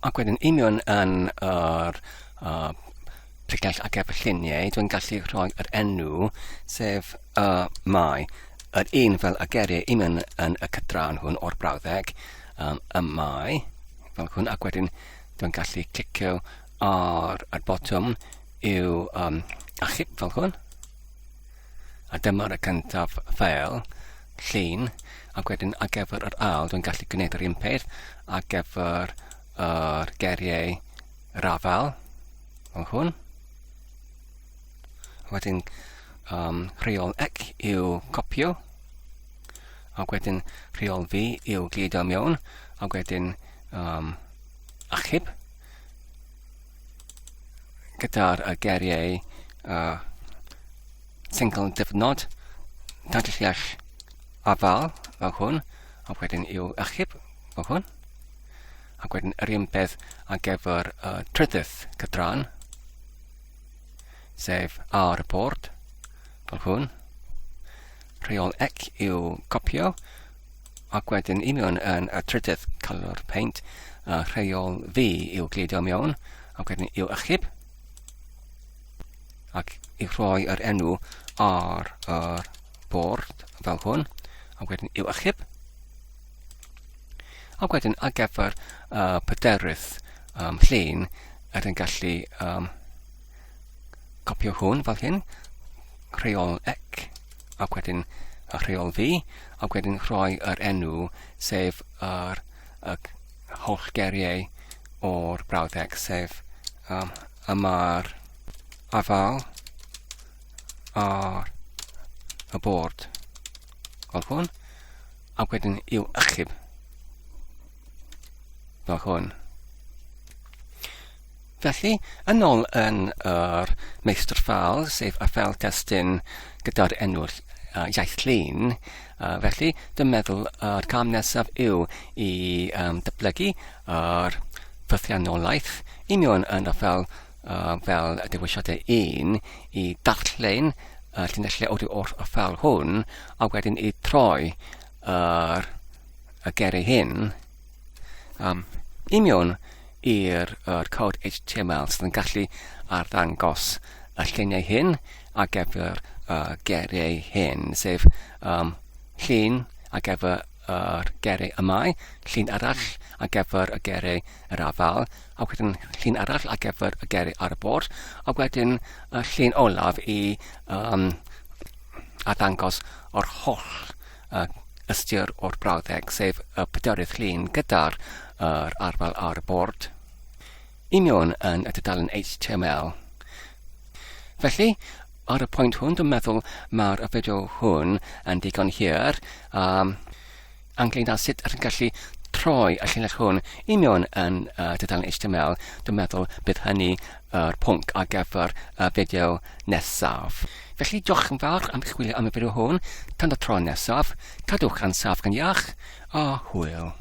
Ac wedyn union yn yr uh, pregell ar gyfer lluniau, dwi'n gallu rhoi yr enw, sef uh, mae yr un fel y geiriau union yn y cydran hwn o'r brawddeg, um, y mae, fel hwn, ac wedyn dwi'n gallu clicio ar y botwm i'w um, achub fel hwn. A dyma'r y cyntaf ffeil, llun, ac wedyn ar gyfer yr ail, dwi'n gallu gwneud yr un peth ar gyfer yr geiriau rafal, fel hwn. A wedyn um, rheol ec i'w copio, ac wedyn rheol fi i'w gludo mewn, ac wedyn um, achub gyda'r geiriau uh, single difnod, dadlell afal fel hwn, ac wedyn i'w achub fel hwn. Ac wedyn yr un peth ar gyfer y trydydd cydran, sef ar y bord, fel hwn. Rheol ec i'w copio, ac wedyn i mewn yn y trydydd color paint, y rheol V i'w gludo mewn, ac wedyn i'w achub, ac i rhoi yr enw ar yr bord fel hwn, ac wedyn i'w achub. Ac wedyn ar gyfer y pryderydd um, llun, ydyn gallu um, copio hwn fel hyn, rheol ec, ac wedyn y rheol fi, ac wedyn rhoi yr enw, sef yr, y holl geriau o'r brawddeg, sef um, y mae'r afal ar y bord fel hwn, ac wedyn i'w achub fel hwn. Felly, yn ôl yn yr meistr ffal, sef y ffeil testun gyda'r enw iaith llun, felly dwi'n meddwl yr cam nesaf yw i um, datblygu yr ffythiannolaeth i mewn yn y ffeil uh, fel y dewisiadau un i darllen y llinellau oddi wrth y ffeil hwn a wedyn i troi yr y geiriau hyn um, i mewn i'r yr cod HTML sydd yn gallu arddangos y lluniau hyn ar gyfer y geiriau hyn, sef um, llun ar gyfer yr geiriau y mae, llun arall ar gyfer y geiriau yr afal, a wedyn llun arall ar gyfer y geiriau ar y bord, a wedyn y llun olaf i um, arddangos yr holl uh, ystyr o'r brawddeg, sef y pedwerydd llun gyda'r yr arfal ar y bord, i mewn yn y tudalen HTML. Felly, ar y pwynt hwn, dwi'n meddwl mae'r fideo hwn yn digon hir. Um, ynglyn â sut ydych chi'n gallu troi y llinell hwn i mewn yn uh, tudalen HTML, dwi'n meddwl bydd hynny yr pwnc ar gyfer y fideo nesaf. Felly diolch yn fawr am chwilio am y fideo hwn. Tan y tro nesaf, cadwch yn saff gan iach, a hwyl.